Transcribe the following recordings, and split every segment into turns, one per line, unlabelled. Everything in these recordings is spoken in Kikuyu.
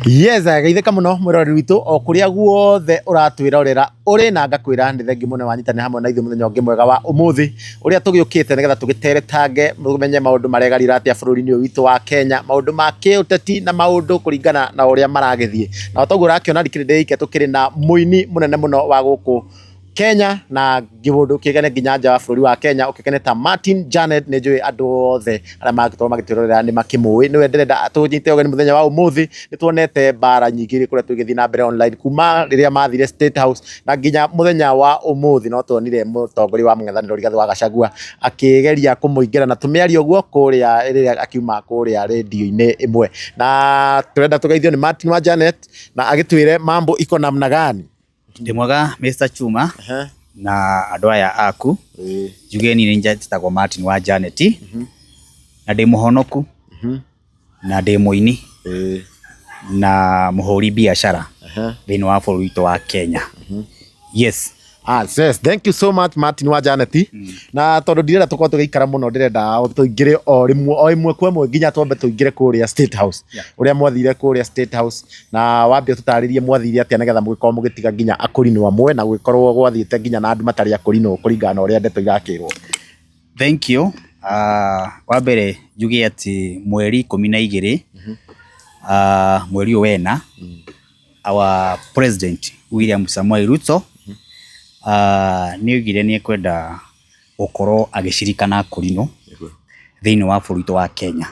Yes, geithĩka mũno mwĩroreri witũ o kũrĩa guothe ũratwĩrorera ũrĩ na ngakwĩra nĩ thengi mũno wanyitanĩra hamwe na ithuĩ mũthenya ũngĩ mwega wa ũmũthĩ ũrĩa tũgĩũkĩte nĩgetha tũgĩteretange mũmenye maũndũ maregarĩra atĩa bũrũri-inĩ ũyũ witũ wa Kenya, maũndũ ma kĩũteti na maũndũ kũringana na ũrĩa maragĩthiĩ. Na o toguo ũrakĩona ndikĩrĩ ndĩ tũkĩrĩ na mũini mũnene mũno wa gũkũ Kenya na kĩũndũ kĩgene nginya nja wa bũrũri wa Kenya ũkĩgene ta Martin Janet. Nĩ njũĩ andũ othe arĩa mangĩkorwo magĩtwĩrorera nĩ makĩmũĩ. Nĩwe ndĩrenda tũnyite ũgeni mũthenya wa ũmũthĩ. Nĩ tuonete mbara nyingĩ iria ikoretwo igĩthiĩ na mbere online kuma rĩrĩa mathire State House na nginya mũthenya wa ũmũthĩ. No tuonire mũtongoria wa mũng'ethanĩro Rigathĩ wa Gachagua akĩgeria kũmũingĩra na tũmĩario ũguo kũrĩa rĩrĩa akiuma kũrĩa rĩndiũ-inĩ ĩmwe. Na tũrenda tũgeithio nĩ Martin wa Janet na agĩtwĩre mambo iko namna gani.
Ndĩ mwega Mr. Chuma na andũ aya aku. Njuge niĩ nĩ njĩtagwo Martin wa Janet na ndĩ mũhonoku na ndĩ mũini na mũhũri biacara thĩinĩ wa bũrũri witũ wa Kenya. Yes.
Ah, yes. Thank you so much Martin wa Janet. Na tondũ ndirenda tũkorwo tũgĩikara mũno, ndĩrenda tũingĩre o rĩmwe o ĩmwe kwa ĩmwe nginya twambe tũingĩre kũrĩa State House. Ũrĩa mwathire kũrĩa State House, na wambe ũtũtarĩrie mwathire atĩa nĩgetha mũgĩkorwo mũgĩtiga nginya akũrinũ amwe na gũgĩkorwo gwathiĩte nginya na andũ matarĩ akũrinũ kũringana na ũrĩa ndeto irakĩrwo.
Thank you. Wa mbere njuge atĩ mweri 12 mweri ũyũ wena, our president William Samoei Ruto nĩ oigire nĩ ekwenda gũkorwo agĩcirika na akũrinũ thĩinĩ wa bũrũri witũ wa Kenya.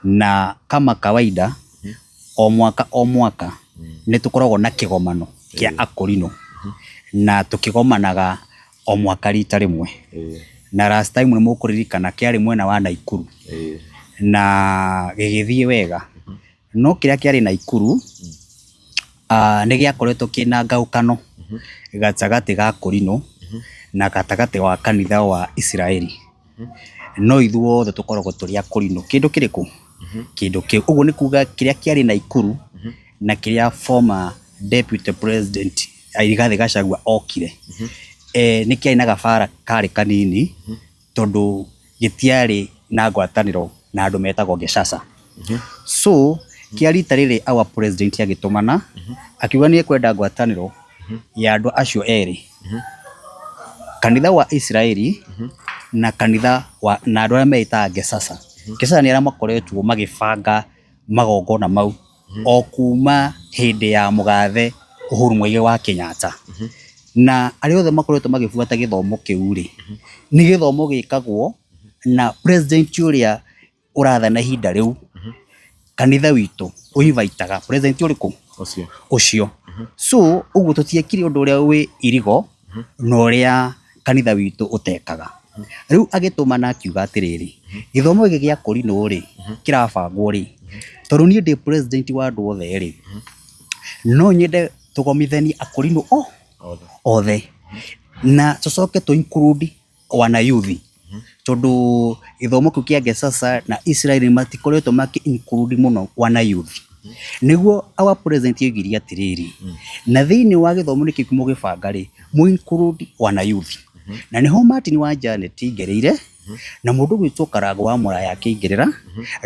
Na kama kawaida, o mwaka o mwaka nĩ tũkoragwo na kĩgomano kĩa akũrinũ, na tũkĩgomanaga o mwaka rita rĩmwe. Na last time nĩ mũkũririkana kĩarĩ mwena wa Naikuru na gĩgĩthiĩ wega. No kĩrĩa kĩarĩ Naikuru nĩ gĩakoretwo kĩna ngaũkano gatagatĩ ga akũrinũ na gatagatĩ wa kanitha wa Isiraeli. No ithuothe tũkoragwo tũrĩ akũrinũ. Kĩndũ kĩrĩkũ? Kĩndũ kĩu. Ũguo nĩ kuga kĩrĩa kĩarĩ Naikuru na kĩrĩa former deputy president Rigathĩ Gachagua okire, nĩ kĩarĩ na gabara karĩ kanini tondũ gĩtiarĩ na ngwatanĩro na andũ metagwo Gĩcaca. So kĩa rita rĩrĩ our president agĩtũmana akiuga nĩ ekwenda ngwatanĩro ya andũ acio erĩ, kanitha wa Isiraeli na kanitha wa na andũ arĩa meĩtaga Gĩcaca. Gĩcaca nĩ arĩa makoretwo magĩbanga magongona mau o kuma hĩndĩ ya mũgathe Uhuru Muigai wa Kenyatta. Na arĩa othe makoretwo magĩbuata gĩthomo kĩu rĩ, nĩ gĩthomo gĩkagwo na president ũrĩa ũrathana ihinda rĩu, kanitha witũ ũ invite aga president ũrĩkũ?
Ũcio.
Ũcio. So ũguo tũtiekire ũndũ ũrĩa wĩ irigo na ũrĩa kanitha witũ ũtekaga. Rĩu agĩtũmana akiuga atĩrĩrĩ, gĩthomo gĩkĩ gĩa kũrinũ rĩ, kĩrabangwo rĩ, tondũ niĩ ndĩ president wa andũ othe rĩ, no nyende tũgomithanie akũrinũ o othe na tũcoke tũ include wana youth, tondũ gĩthomo kĩu kĩa Gesasa na Israel matikoretwo makĩ include mũno wana youth. Nĩguo our president oigire atĩrĩrĩ, na thĩinĩ wa gĩthomo kĩu mũgĩbanga rĩ, mũ include wana youth. Na nĩho Martin wa Janet aingĩrĩire, na mũndũ ũgwĩtwo Karangũ wa Mũraya akĩingĩrĩra,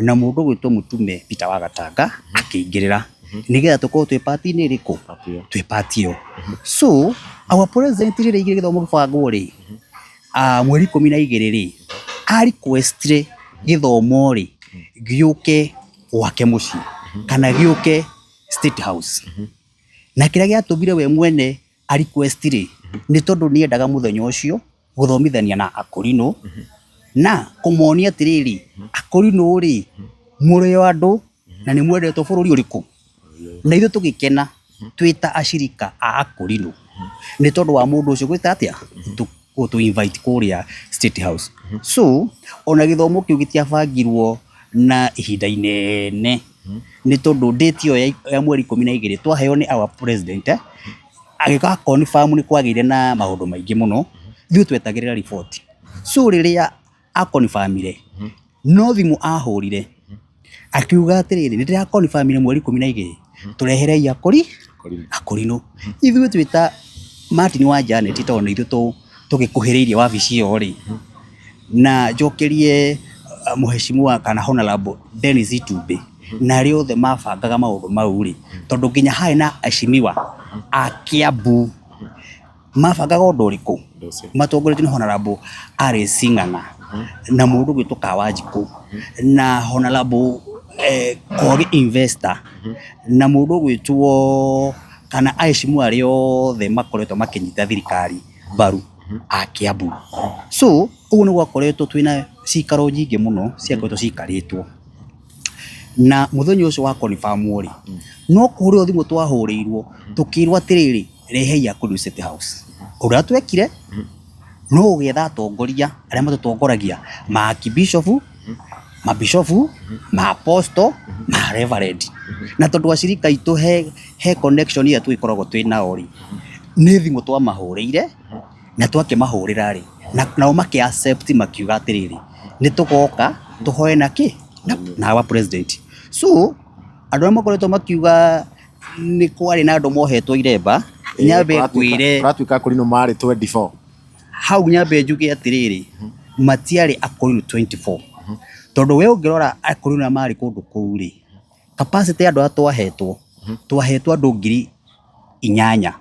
na mũndũ ũgwĩtwo Mũtume Peter wa Gatanga akĩingĩrĩra, nĩgetha tũkorwo twĩ party-inĩ ĩrĩkũ? Twĩ party ĩyo. So our president rĩrĩa aigire gĩthomo gĩbangwo rĩ, mweri 12 rĩ, a request ire gĩthomo rĩ gĩũke gwake mũciĩ kana gĩũke State House. Na kĩrĩa gĩatũmire we mwene a request rĩ, nĩ tondũ nĩ endaga mũthenya ũcio gũthomithania na akũrinũ na kũmonia atĩrĩrĩ, akũrinũ rĩ, mũrĩ o andũ na nĩ mwendetwo bũrũri ũrĩkũ? Na ithuĩ tũgĩkena twĩ ta acirika a akũrinũ nĩ tondũ wa mũndũ ũcio gwĩka atĩa? Gũtũ invite kũrĩa State House. So ona gĩthomo kĩu gĩtiabangirwo na ihinda inene, nĩ tondũ date ĩyo ya mweri 12 twaheo nĩ our president agĩka confirm nĩ kwagĩire na maũndũ maingĩ mũno, ithuĩ twetagĩrĩra riboti. So rĩrĩa a confirm ire, no thimũ ahũrire akiuga atĩrĩrĩ, nĩ ndĩra confirm ire mweri 12 tũreherei akũri akũrinũ. Ithuĩ twĩ ta Martin wa Janet, tondũ nĩ ithuĩ tũgĩkuhĩrĩirie wabici ĩyo rĩ, na njokerie mũheshimiwa kana Honorable Dennis Itumbĩ. na arĩa othe mabangaga maũndũ mau rĩ, tondũ nginya harĩ na acimiwa a Kiambu mabangaga ũndũ ũrĩkũ? Matongoretio nĩ Honorable Alice Ng'ang'a na mũndũ ũgwĩtwo Kawanjikũ na Honorable Kogi Investor na mũndũ ũgwĩtwo kana aheshimiwa arĩa othe makoretwo makĩnyita thirikari mbaru a Kiambu. So ũguo nĩ gwakoretwo twĩna cikaro nyingĩ mũno ciakoretwo cikarĩtwo. Na mũthenya ũcio wa confirm rĩ, no kũhũrĩrwo thimũ twahũrĩirwo tũkĩrwo atĩrĩrĩ, rehei akũrũ State House. Ũrĩa twekire no gũgĩetha atongoria arĩa matũtongoragia ma archbishop, mabishofu, ma apostle, ma reverend. Na tondũ acirika aitũ he connection ĩrĩa tũgĩkoragwo twĩ nao rĩ, nĩ thimũ twamahũrĩire na twakĩmahũrĩra rĩ, nao makĩ accept makiuga atĩrĩrĩ, nĩ tũgoka tũhoe na kĩ? Na our president. So andũ arĩa makoretwo makiuga nĩ kwarĩ na andũ mohetwo iremba, nyambe ngwĩre
Kũratuĩka akũrinũ marĩ 24.
Hau nyambe njuge atĩrĩrĩ, matiarĩ akũrinũ 24, tondũ we ũngĩrora akũrinũ arĩa marĩ kũndũ kũu rĩ, capacity ya andũ arĩa twahetwo, twahetwo andũ 8000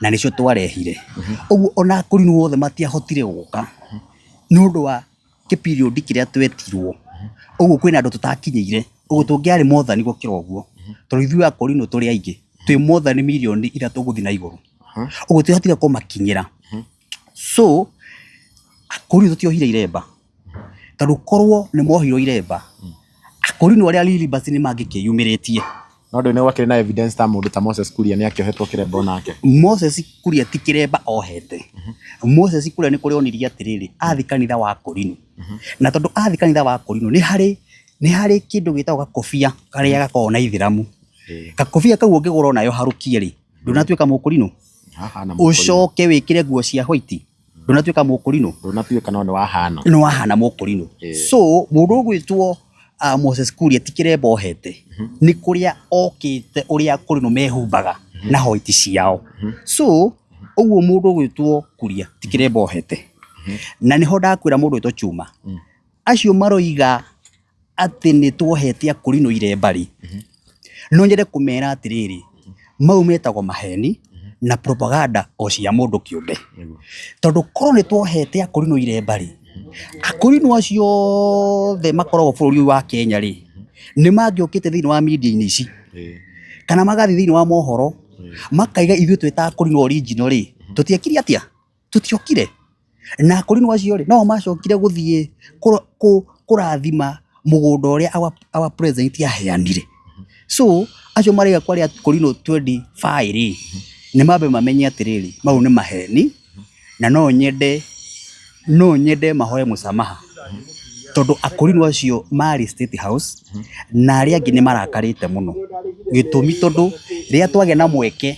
na nĩcio twarehire. Ũguo ona akũrinũ othe matiahotire gũka nĩ ũndũ wa kĩ period kĩrĩa twetirwo. Ũguo kwĩna andũ tũtakinyĩire, ũguo tũngĩarĩ more than gũkĩra ũguo, tondũ ithuĩ akũrinũ tũrĩ aingĩ, twĩ more than 3 mirioni gũthiĩ na igũrũ. Ũguo tũtiahotire kũmakinyĩra. So akũrinũ tũtiohire iremba, tondũ korwo nĩ mohirwo iremba, akũrinũ arĩa really basi nĩ mangĩkĩyumĩrĩtie.
No ndũĩ nĩ gwakĩrĩ na evidence ta mũndũ ta Moses Kuria nĩ akĩohetwo kĩremba onake.
Moses Kuria ti kĩremba ohete. Moses Kuria nĩ kũrĩa onirie atĩrĩrĩ, athiĩ kanitha wa Kũrinũ. Na tondũ athiĩ kanitha wa Kũrinũ nĩ harĩ kĩndũ gĩtagwo gakobia karĩa gakoragwo na ithĩramu. Gakobia kau ũngĩgũra onayo harũkie rĩ, ndũnatuĩka mũkũrinũ.
Hahana mũkũrinũ.
Ũcoke wĩkĩre nguo cia white, ndũnatuĩka mũkũrinũ.
Ndũnatuĩka no nĩ wahana.
Nĩ wahana mũkũrinũ. So mũndũ ũgwĩtwo Moses Kuria ti kĩremba ohete, nĩ kũrĩa okĩte ũrĩa akũrinũ mehumbaga na white ciao. So ũguo mũndũ ũgwĩtwo Kuria ti kĩremba ohete. Na nĩho ndakwĩra mũndũ ũgwĩtwo Chuma, acio maroiga atĩ nĩ tuohete akũrinũ iremba rĩ, no nyende kũmera atĩrĩrĩ, mau metagwo maheni na propaganda o cia mũndũ kĩũmbe. Tondũ korwo nĩ tuohete akũrinũ iremba rĩ, akũrinũ acio othe makoragwo bũrũri ũyũ wa Kenya rĩ, nĩ mangĩokĩte thĩinĩ wa media-inĩ ici, kana magathiĩ thĩinĩ wa mohoro, makaiga ithuĩ twĩ ta akũrinũ original rĩ, tũtiekire atĩa? Tũtiokire. Na akũrinũ acio rĩ, no macokire gũthiĩ kũrathima mũgũnda ũrĩa our president aheanire. So acio maraiga kwarĩ akũrinũ 25 rĩ, nĩ mambe mamenye atĩrĩrĩ, mau nĩ maheni, na no nyende mahoe mũsamaha, tondũ akũrinũ acio marĩ State House na arĩa angĩ nĩ marakarĩte mũno. Gĩtũmi tondũ rĩrĩa twagĩa na mweke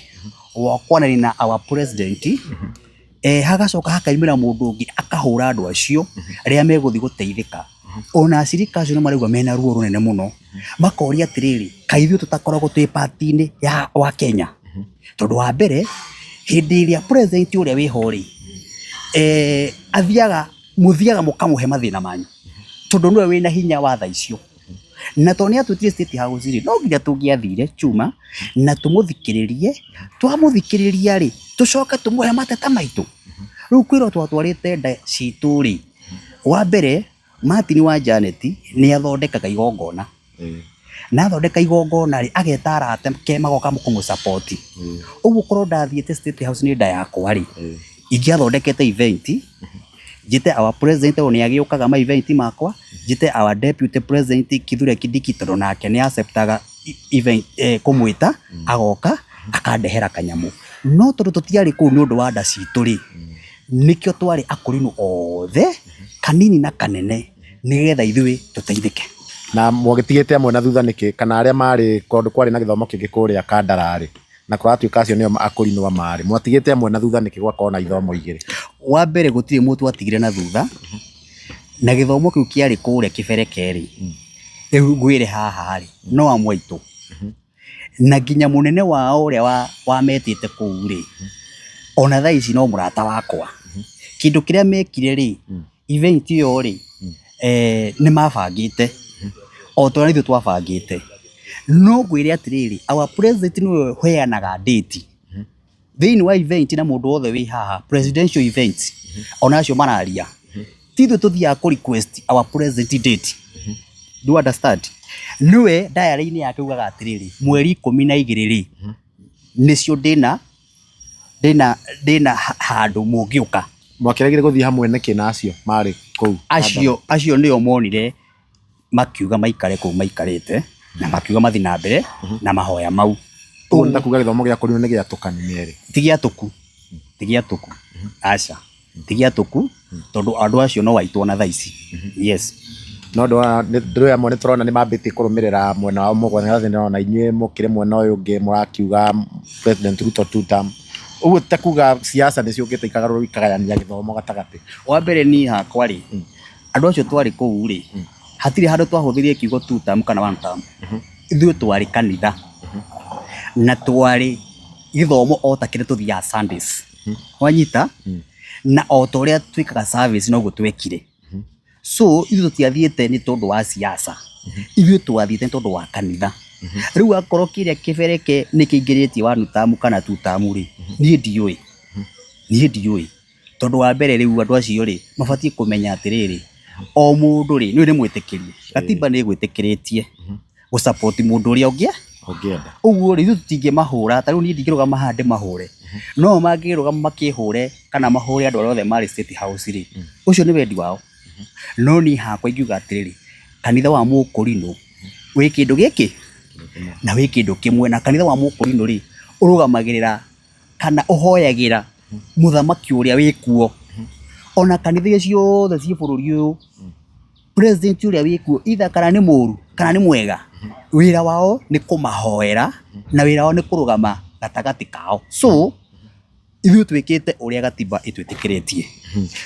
wa kwaranĩria na our president, hagacoka hakaumĩra mũndũ ũngĩ akahũra andũ acio rĩrĩa megũthiĩ gũteithĩka. Ona acirika acio nĩ maraigua mena ruo rũnene mũno, makoria atĩrĩrĩ, kaĩ ithuĩ tũtakoragwo twĩ part-inĩ ya wa Kenya? Tondũ wa mbere, hĩndĩ ĩrĩa president ũrĩa wĩho rĩ, athiaga mũthiaga mũkamũhe mathĩna manyu, tondũ nĩwe wĩna hinya wa thaa icio. Na tondũ nĩ atwĩtire State House rĩ, no nginya tũngĩathire Chuma na tũmũthikĩrĩrie, twamũthikĩrĩria rĩ, tũcoke tũmũhe mateta maitũ. Rĩu kwĩrwo twatwarĩte nda citũ rĩ, wa mbere Martin wa Janet nĩ athondekaga igongona. Na athondeka igongona rĩ, ageta arata ake magoka kũmũ support. Ũguo korwo ndathiĩte State House nĩ nda yakwa rĩ, ingĩathondekete event, njĩte our president tondũ nĩ agĩũkaga ma event makwa, njĩte our deputy president Kithure Kindiki tondũ nake nĩ acceptaga event kũmwĩta, agoka akandehera kanyamũ. No tondũ tũtiarĩ kũu nĩ ũndũ wa nda citũ rĩ, nĩkĩo twarĩ akũrinũ othe, kanini na kanene, nĩgetha ithuĩ tũteithĩke.
Na mwagĩtigĩte amwe na thutha nĩkĩ? Kana arĩa marĩ kũndũ kwarĩ na gĩthomo kĩngĩ kũrĩa Kandara rĩ, na kũratuĩka acio nĩo akũrinũ marĩ, mwatigĩte amwe na thutha nĩkĩ gwakorwo na ithomo igĩrĩ?
Wa mbere gũtirĩ mũndũ twatigire na thutha, na gĩthomo kĩu kĩarĩ kũrĩa kĩbereke rĩ, rĩu ngwĩre haha rĩ, no amwe aitũ. Na nginya mũnene wao ũrĩa wametĩte kũu rĩ, ona thaa ici no mũrata wakwa. Kĩndũ kĩrĩa mekire rĩ, event ĩyo rĩ, nĩ mabangĩte. O ta ũrĩa ithuĩ twabangĩte. No ngwĩre atĩrĩrĩ, our president nĩwe ũheanaga date thĩinĩ wa event na mũndũ wothe wĩ haha, presidential event, ona acio mararia, ti ithuĩ tũthiaga kũ request our president date. Do you understand? Nĩwe diary-inĩ yake augaga atĩrĩrĩ, mweri 12 rĩ, nĩcio ndĩna ndĩna ndĩna handũ mũngĩũka.
Mwakĩregire gũthiĩ hamwe nĩkĩ na acio marĩ kũu?
Acio nĩo monire makiuga maikare kũu maikarĩte na makiuga mathiĩ na mbere na mahoya mau.
Ũguo nĩ ta kuga gĩthomo gĩa kũrinwo nĩ gĩatũkani mĩerĩ.
Ti gĩatũku, ti gĩatũku, aca, ti gĩatũku tondũ andũ acio no aitũ ona thaa ici. Yes.
No ndũĩ amwe nĩ tũrona nĩ mambĩtie kũrũmĩrĩra mwena wao mũgwanja ndĩrona inyuĩ mũkĩrĩ mwena ũyũ ũngĩ mũrakiuga President Ruto two term. Ũguo ti ta kuga siasa nĩ ciũkĩte ikagarũra ikagayania gĩthomo gatagatĩ.
Wa mbere niĩ hakwa rĩ, andũ acio twarĩ kũu rĩ, hatirĩ handũ twahũthĩrire kiugo two term kana one term. Ithuĩ twarĩ kanitha na twarĩ gĩthomo o ta kĩrĩa tũthiaga Sundays. Wanyita? Na o ta ũrĩa twĩkaga service noguo twekire. So ithuĩ tũtiathiĩte nĩ tondũ wa siasa, ithuĩ twathiĩte nĩ tondũ wa kanitha. Rĩu akorwo kĩrĩa kĩbereke nĩ kĩingĩrĩtie one term kana two term rĩ, niĩ ndiũĩ, niĩ ndiũĩ. Tondũ wa mbere rĩu andũ acio rĩ, mabatiĩ kũmenya atĩrĩrĩ, o mũndũ rĩ, nĩ mwĩtĩkĩrie, gatiba nĩ ĩgwĩtĩkĩrĩtie gũ support mũndũ ũrĩa ũngĩ
Ũngĩenda.
Ũguo rĩ, ithuĩ tũtingĩmahũra, ta rĩu niĩ ndingĩrũgama haha ndĩmahũre, no o mangĩrũgama makĩhũre kana mahũre andũ arĩa othe marĩ State House rĩ, ũcio nĩ wendi wao. No niĩ hakwa ingiuga atĩrĩrĩ, kanitha wa Mũkũrinũ wĩ kĩndũ gĩkĩ na wĩ kĩndũ kĩmwe, na kanitha wa Mũkũrinũ rĩ, ũrũgamagĩrĩra kana ũhoyagĩra mũthamaki ũrĩa wĩkuo. Ona kanitha iria ciothe ciĩ bũrũri ũyũ, president ũrĩa wĩkuo either kana nĩ mũru kana nĩ mwega, wĩra wao nĩ kũmahoera na wĩra wao nĩ kũrũgama gatagatĩ kao. So ithuĩ twĩkĩte ũrĩa gatiba ĩtwĩtĩkĩrĩtie.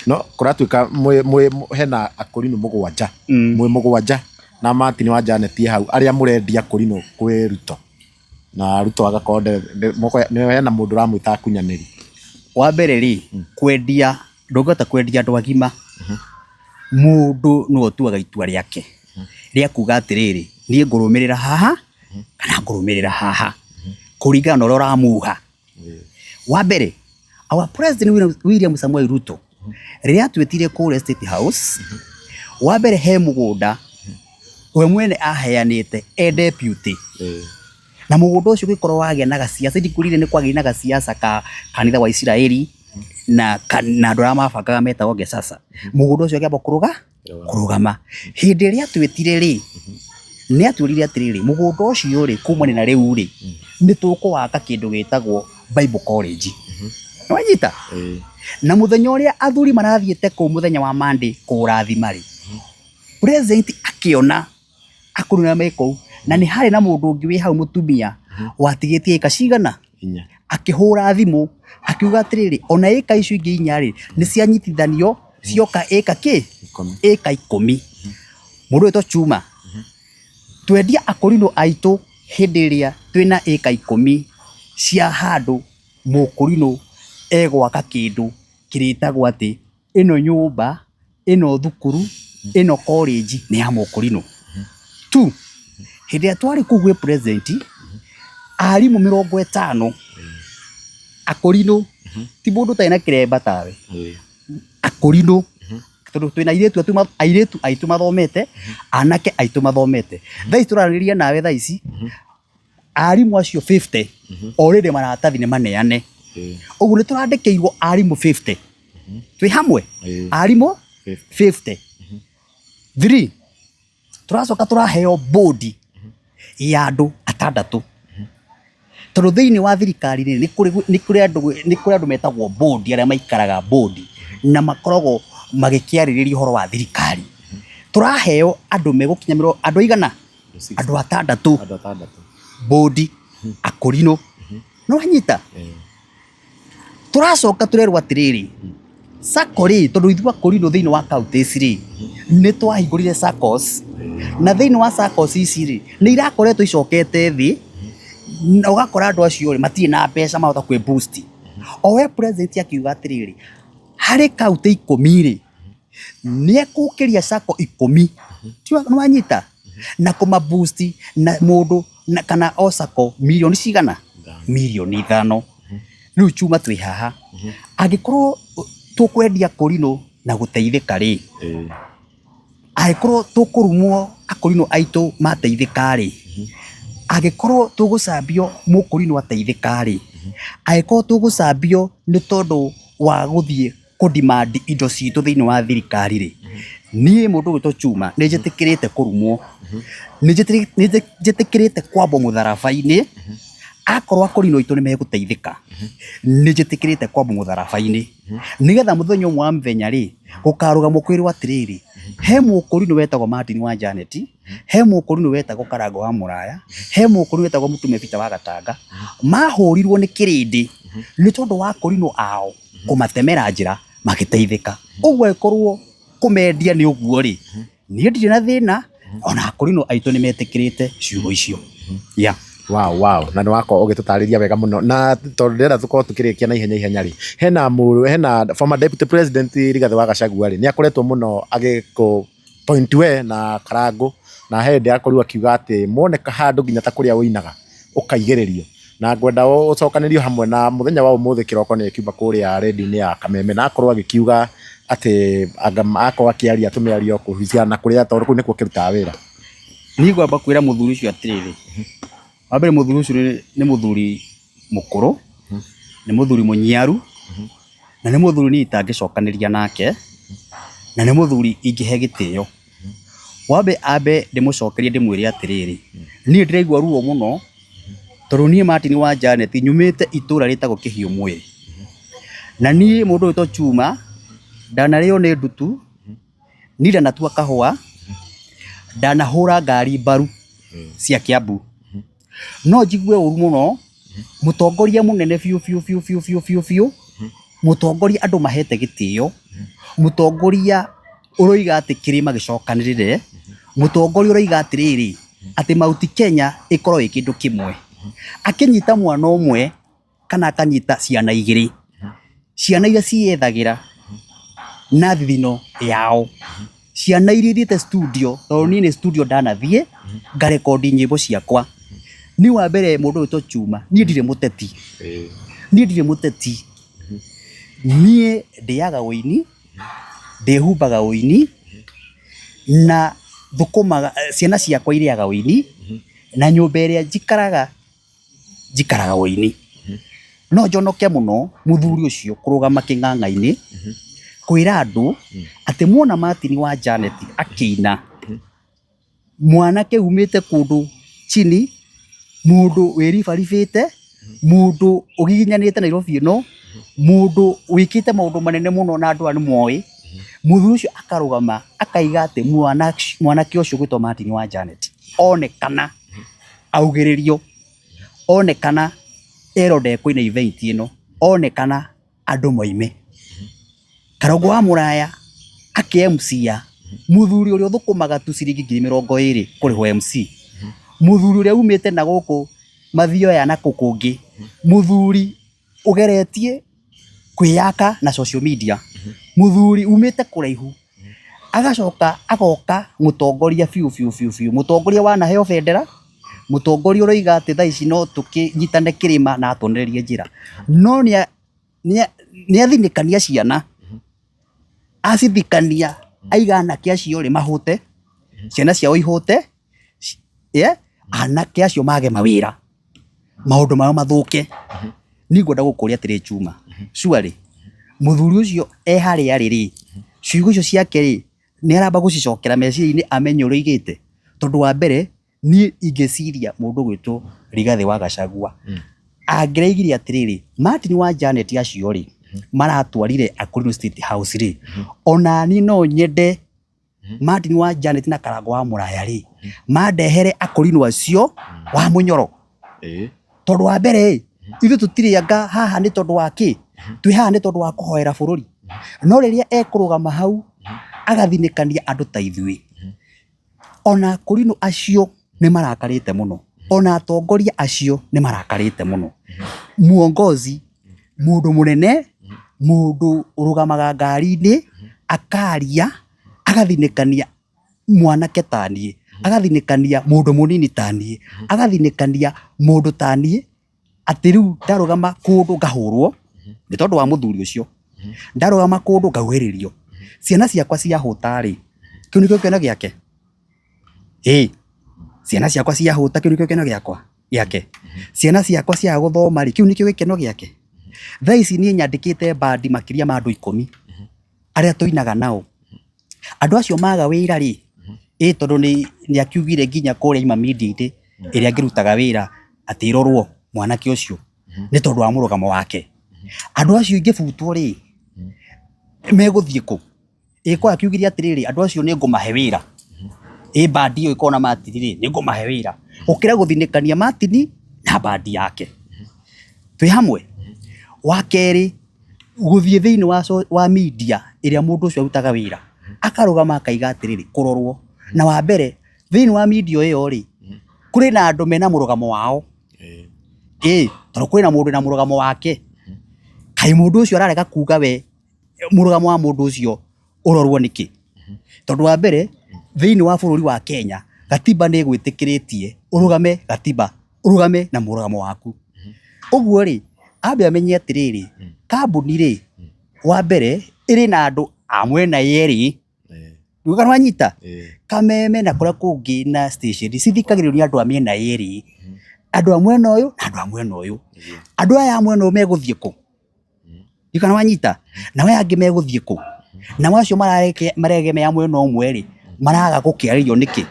No kũratuĩka mwĩ hena akũrinũ 7, mwĩ 7 na Martin wa Janet hau arĩa mũrendia kũrinũ kwĩ Ruto. Na Ruto agakorwo hena mũndũ ũramwĩta akunyanĩri.
Wa mbere rĩ, kwendia ndũngĩhota kwendia andũ agima. Mũndũ nĩwe ũtuaga itua rĩake rĩa kuga atĩrĩrĩ, niĩ ngũrũmĩrĩra haha kana ngũrũmĩrĩra haha kũringana na ũrĩa ũramuha. Wa mbere, our president William Samoei Ruto rĩrĩa atwĩtire kũrĩa State House, wa mbere he mũgũnda we mwene aheanĩte e deputy na mũgũnda ũcio ũgĩkorwo wagĩa na gaciaca, ndikwĩrire nĩ kwagĩire na gaciaca ka kanitha wa Isiraeli na andũ arĩa mabangaga metagwo Gesasa. Mũgũnda ũcio ũkĩamba kũrũgama. Hĩndĩ ĩrĩa atwĩtire rĩ, nĩ atwĩrire atĩrĩrĩ, mũgũnda ũcio rĩ, kumania na rĩu rĩ, nĩ tũkũwaka kĩndũ gĩtagwo Bible College. Nĩ wanyita? Na mũthenya ũrĩa athuri marathiĩte kũu mũthenya wa Monday kũũrathima rĩ, president akĩona akũrũ arĩa me kũu, na nĩ harĩ na mũndũ ũngĩ wĩ hau mũtumia watigĩtie ĩka cigana? Akĩhũra thimũ akiuga atĩrĩrĩ, ona ĩka icio ingĩ 4 rĩ, nĩ cianyitithanio cioka ĩka kĩ? Ĩka 10. Mũndũ wĩtwo Chuma, twendia akũrinũ aitũ hĩndĩ ĩrĩa twĩna ĩka 10 cia handũ mũkũrinũ egwaka kĩndũ kĩrĩtagwo atĩ ĩno nyũmba, ĩno thukuru, ĩno college nĩ ya mũkũrinũ. Two, hĩndĩ ĩrĩa twarĩ kũu gwĩ president, arimũ 50 akũrinũ, ti mũndũ ũtarĩ na kĩremba tawe, akũrinũ, tondũ twĩna airĩtu aitũ mathomete, anake aitũ mathomete. Thaa ici tũraranĩria nawe thaa ici, arimũ acio 50 already maratathi nĩ maneane. Ũguo nĩ tũrandĩkĩirwo arimũ 50. Twĩ hamwe? Arimũ 50. Three, tũracoka tũraheo board ya andũ 6. Tondũ thĩinĩ wa thirikari rĩ, nĩ kũrĩ andũ metagwo board arĩa maikaraga board na makoragwo magĩkĩarĩrĩria ũhoro wa thirikari. Tũraheo andũ megũkinya andũ aigana? Andũ 6 board akũrinũ. Nĩ wanyita? Tũracoka tũrerwo atĩrĩrĩ, Sacco rĩ, tondũ ithuĩ akũrinũ thĩinĩ wa counties rĩ, nĩ twahingũrire Saccos, na thĩinĩ wa Saccos ici rĩ, nĩ irakoretwo icokete thĩ, na ũgakora andũ acio rĩ, matirĩ na mbeca marahota kwĩ boost. O we president akiuga atĩrĩrĩ, harĩ kauntĩ 10 rĩ, nĩ ekũkĩria Sacco 10. Nĩ wanyita? Na kũma boost na mũndũ na kana o sacco mirioni cigana? Mirioni 5. Rĩu Chuma twĩ haha, angĩkorwo tũkwendia kũrinũ na gũteithĩka rĩ, angĩkorwo tũkũrumwo akũrinũ aitũ mateithĩka rĩ, angĩkorwo tũgũcambio mũkũrinũ ateithĩka rĩ, angĩkorwo tũgũcambio nĩ tondũ wa gũthiĩ kũ demand indo citũ thĩinĩ wa thirikari rĩ, niĩ mũndũ ũgwĩtwo Chuma nĩ njĩtĩkĩrĩte kũrumwo, nĩ njĩtĩkĩrĩte kwambwo mũtharaba-inĩ, akorwo akũrinũ aitũ nĩ megũteithĩka, nĩ njĩtĩkĩrĩte kwambwo mũtharaba-inĩ, nĩgetha mũthenya ũmwe wa mĩthenya rĩ, gũkarũgamwo kwĩrwo atĩrĩrĩ, he mũkũrinũ wetagwo Martin wa Janet, he mũkũrinũ wetagwo Karango wa Mũraya, he mũkũrinũ wetagwo Mũtume Peter wa Gatanga, mahũrirwo nĩ kĩrĩndĩ nĩ tondũ wa akũrinũ ao kũmatemera njĩra magĩteithĩka. Ũguo angĩkorwo kũmendia nĩ ũguo rĩ, niĩ ndirĩ na thĩna, ona akũrinũ aitũ nĩ metĩkĩrĩte ciugo icio. Yeah.
Wow. Na nĩ wakorwo ũgĩtũtarĩria wega mũno, na tondũ ndĩrenda tũkorwo tũkĩrĩkia na ihenya ihenya rĩ, hena former deputy president Rigathĩ wa Gachagua rĩ, nĩ akoretwo mũno agĩkũ point we na Karangũ, na he hĩndĩ akorirwo akiuga atĩ mwoneka handũ nginya ta kũrĩa ũinaga ũkaigĩrĩrio, na ngwenda ũcokanĩrio hamwe na mũthenya wa ũmũthĩ kĩroko nĩ akiuma kũrĩa redio-inĩ ya Kameme na akorwo agĩkiuga atĩ anga akorwo akĩaria tũmĩario kũhuciana na kũrĩa, tondũ kũu nĩkuo akĩrutaga wĩra.
Niĩ ngwamba kwĩra mũthuri ũcio atĩrĩrĩ, wa mbere mũthuri ũcio nĩ mũthuri mũkũrũ, nĩ mũthuri mũnyiaru, na nĩ mũthuri niĩ itangĩcokanĩria nake, na nĩ mũthuri ingĩhe gĩtĩo. Wambe ambe ndĩmũcokerie ndĩmwĩre atĩrĩrĩ, niĩ ndĩraigua ruo mũno, tondũ niĩ Martin wa Janet nyumĩte itũra rĩtagwo Kĩhiũ Mwĩrĩ. Na niĩ mũndũ ũgwĩtwo Chuma, ndanarĩo nĩ ndutu, niĩ ndanatua kahũa, ndanahũra ngari mbaru cia Kiambu. No njigue ũru mũno, mũtongoria mũnene biũ biũ biũ biũ biũ biũ biũ, mũtongoria andũ mahete gĩtĩo, mũtongoria ũroiga atĩ kĩrĩma gĩcokanĩrĩre, mũtongoria ũroiga atĩrĩrĩ, atĩ Mount Kenya ĩkorwo ĩ kĩndũ kĩmwe. Akĩnyita mwana ũmwe kana akanyita ciana igĩrĩ, ciana iria ciĩyethagĩra na thithino yao, ciana iria ithiĩte studio, tondũ niĩ nĩ studio ndanathiĩ ngarekondi nyĩmbo ciakwa. Niĩ wa mbere mũndũ ũgwĩtwo Chuma, niĩ ndirĩ mũteti, niĩ ndirĩ mũteti, niĩ ndĩaga ũini, ndĩhumbaga ũini, na thũkũmaga, ciana ciakwa irĩaga ũini, na nyũmba ĩrĩa njikaraga njikaraga ũini. No njonoke mũno mũthuri ũcio kũrũgama kĩng'ang'a-inĩ kwĩra andũ atĩ muona Martin wa Janet akĩina, mwanake umĩte kũndũ chini, mũndũ wĩribaribĩte, mũndũ ũgiginyanĩte Nairobi ĩno, mũndũ wĩkĩte maũndũ manene mũno na andũ aya nĩ moĩ, mũthuri ũcio akarũgama akaiga atĩ mwanake ũcio ũgwĩtwo Martin wa Janet onekana augĩrĩrio, onekana erwo ndekũina event ĩno, onekana andũ moime. Karũngũ wa Mũraya akĩ MC a mũthuri ũrĩa ũthũkũmaga tu ciringi 20,000 kũrĩhwo MC, mũthuri ũrĩa umĩte na gũkũ Mathioya na kũ kũngĩ, mũthuri ũgeretie kwĩyaka na social media, mũthuri umĩte kũraihu, agacoka agoka mũtongoria biũ biũ biũ biũ, mũtongoria wanaheo bendera, mũtongoria ũroiga atĩ thaa ici no tũkĩnyitane kĩrĩma na atuonererie njĩra, no nĩ athinĩkania ciana, acithikania aiga anake acio rĩ mahũte, ciana ciao ihũte, anake acio mage mawĩra, maũndũ mao mathũke. Niĩ ngwenda gũkũria atĩrĩ Chuma, surely mũthuri ũcio e harĩa arĩ rĩ, ciugo icio ciake rĩ, nĩ aramba gũcicokera meciria-inĩ amenye ũrĩa oigĩte? Tondũ wa mbere niĩ ingĩciria mũndũ ũgwĩtwo Rigathĩ wa Gachagua angĩraigire atĩrĩrĩ, Martin wa Janet acio rĩ, maratwarire Akorino State House rĩ, ona niĩ no nyende Martin wa Janet na Karangũ wa Mũraya rĩ, mandehere Akorino acio wa Mũnyoro. Tondũ wa mbere ĩ, ithuĩ tũtirĩ anga haha nĩ tondũ wa kĩ? Twĩ haha nĩ tondũ wa kũhoera bũrũri. No rĩrĩa ekũrũgama hau agathinĩkania andũ ta ithuĩ, ona Akorino acio nĩ marakarĩte mũno, ona atongoria acio nĩ marakarĩte mũno. Muongozi, mũndũ mũnene, mũndũ ũrũgamaga ngari-inĩ, akaria, agathinĩkania mwanake ta niĩ, Agathinĩkania mũndũ mũnini taniĩ, agathinĩkania mũndũ taniĩ, atĩ rĩu ndarũgama kũndũ ngahũrwo nĩ tondũ wa mũthuri ũcio, ndarũgama kũndũ ngauhĩrĩrio, ciana ciakwa ciahũta rĩ, kĩu nĩkĩo gĩkeno gĩake? Ĩĩ, ciana ciakwa ciahũta kĩu nĩkĩo gĩkeno gĩakwa gĩake? Ciana ciakwa ciaga gũthoma rĩ, kĩu nĩkĩo gĩkeno gĩake? Thaa ici niĩ nyandĩkĩte bandi makĩria ma andũ 10 arĩa tũinaga nao. Andũ acio maga wĩra rĩ, ĩ tondũ nĩ akiugire nginya kũrĩa ima media-inĩ ĩrĩa ngĩrutaga wĩra atĩ ĩrorwo mwanake ũcio nĩ tondũ wa mũrũgamo wake. Andũ acio ingĩbutwo rĩ, megũthiĩ kũ? Ĩ ko akiugire atĩrĩrĩ, andũ acio nĩ ngũmahe wĩra. Ĩ bandi ĩyo ĩkoragwo na Martin rĩ, nĩ ngũmahe wĩra. Gũkĩra gũthinĩkania Martin na bandi yake. Twĩ hamwe? Wa kerĩ, gũthiĩ thĩinĩ wa media ĩrĩa mũndũ ũcio arutaga wĩra, akarũgama akaiga atĩrĩrĩ, kũrorwo. Na wa mbere, thĩinĩ wa media ĩyo rĩ, kũrĩ na andũ mena mũrũgamo wao. Ĩ tondũ kwĩna mũndũ wĩna mũrũgamo wake. Kaĩ mũndũ ũcio ararega kuga we mũrũgamo wa mũndũ ũcio ũrorwo nĩkĩ? Tondũ wa mbere, thĩinĩ wa bũrũri wa Kenya, gatiba nĩ ĩgwĩtĩkĩrĩtie ũrũgame gatiba, ũrũgame na mũrũgamo waku. Ũguo rĩ, ambe amenye atĩrĩrĩ, kambuni rĩ, wa mbere ĩrĩ na andũ a mwena yerĩ. Ndiũĩ kana wanyita? Kameme na kũrĩa kũngĩ na station cithikagĩrĩrio nĩ andũ a mĩena yerĩ. Andũ a mwena ũyũ na andũ a mwena ũyũ. Andũ aya a mwena ũyũ megũthiĩ kũ? Ndiũĩ kana wanyita? Nao aya angĩ megũthiĩ kũ? Nao acio maregemea mwena ũmwe rĩ, maraga gũkĩarĩrio nĩkĩ?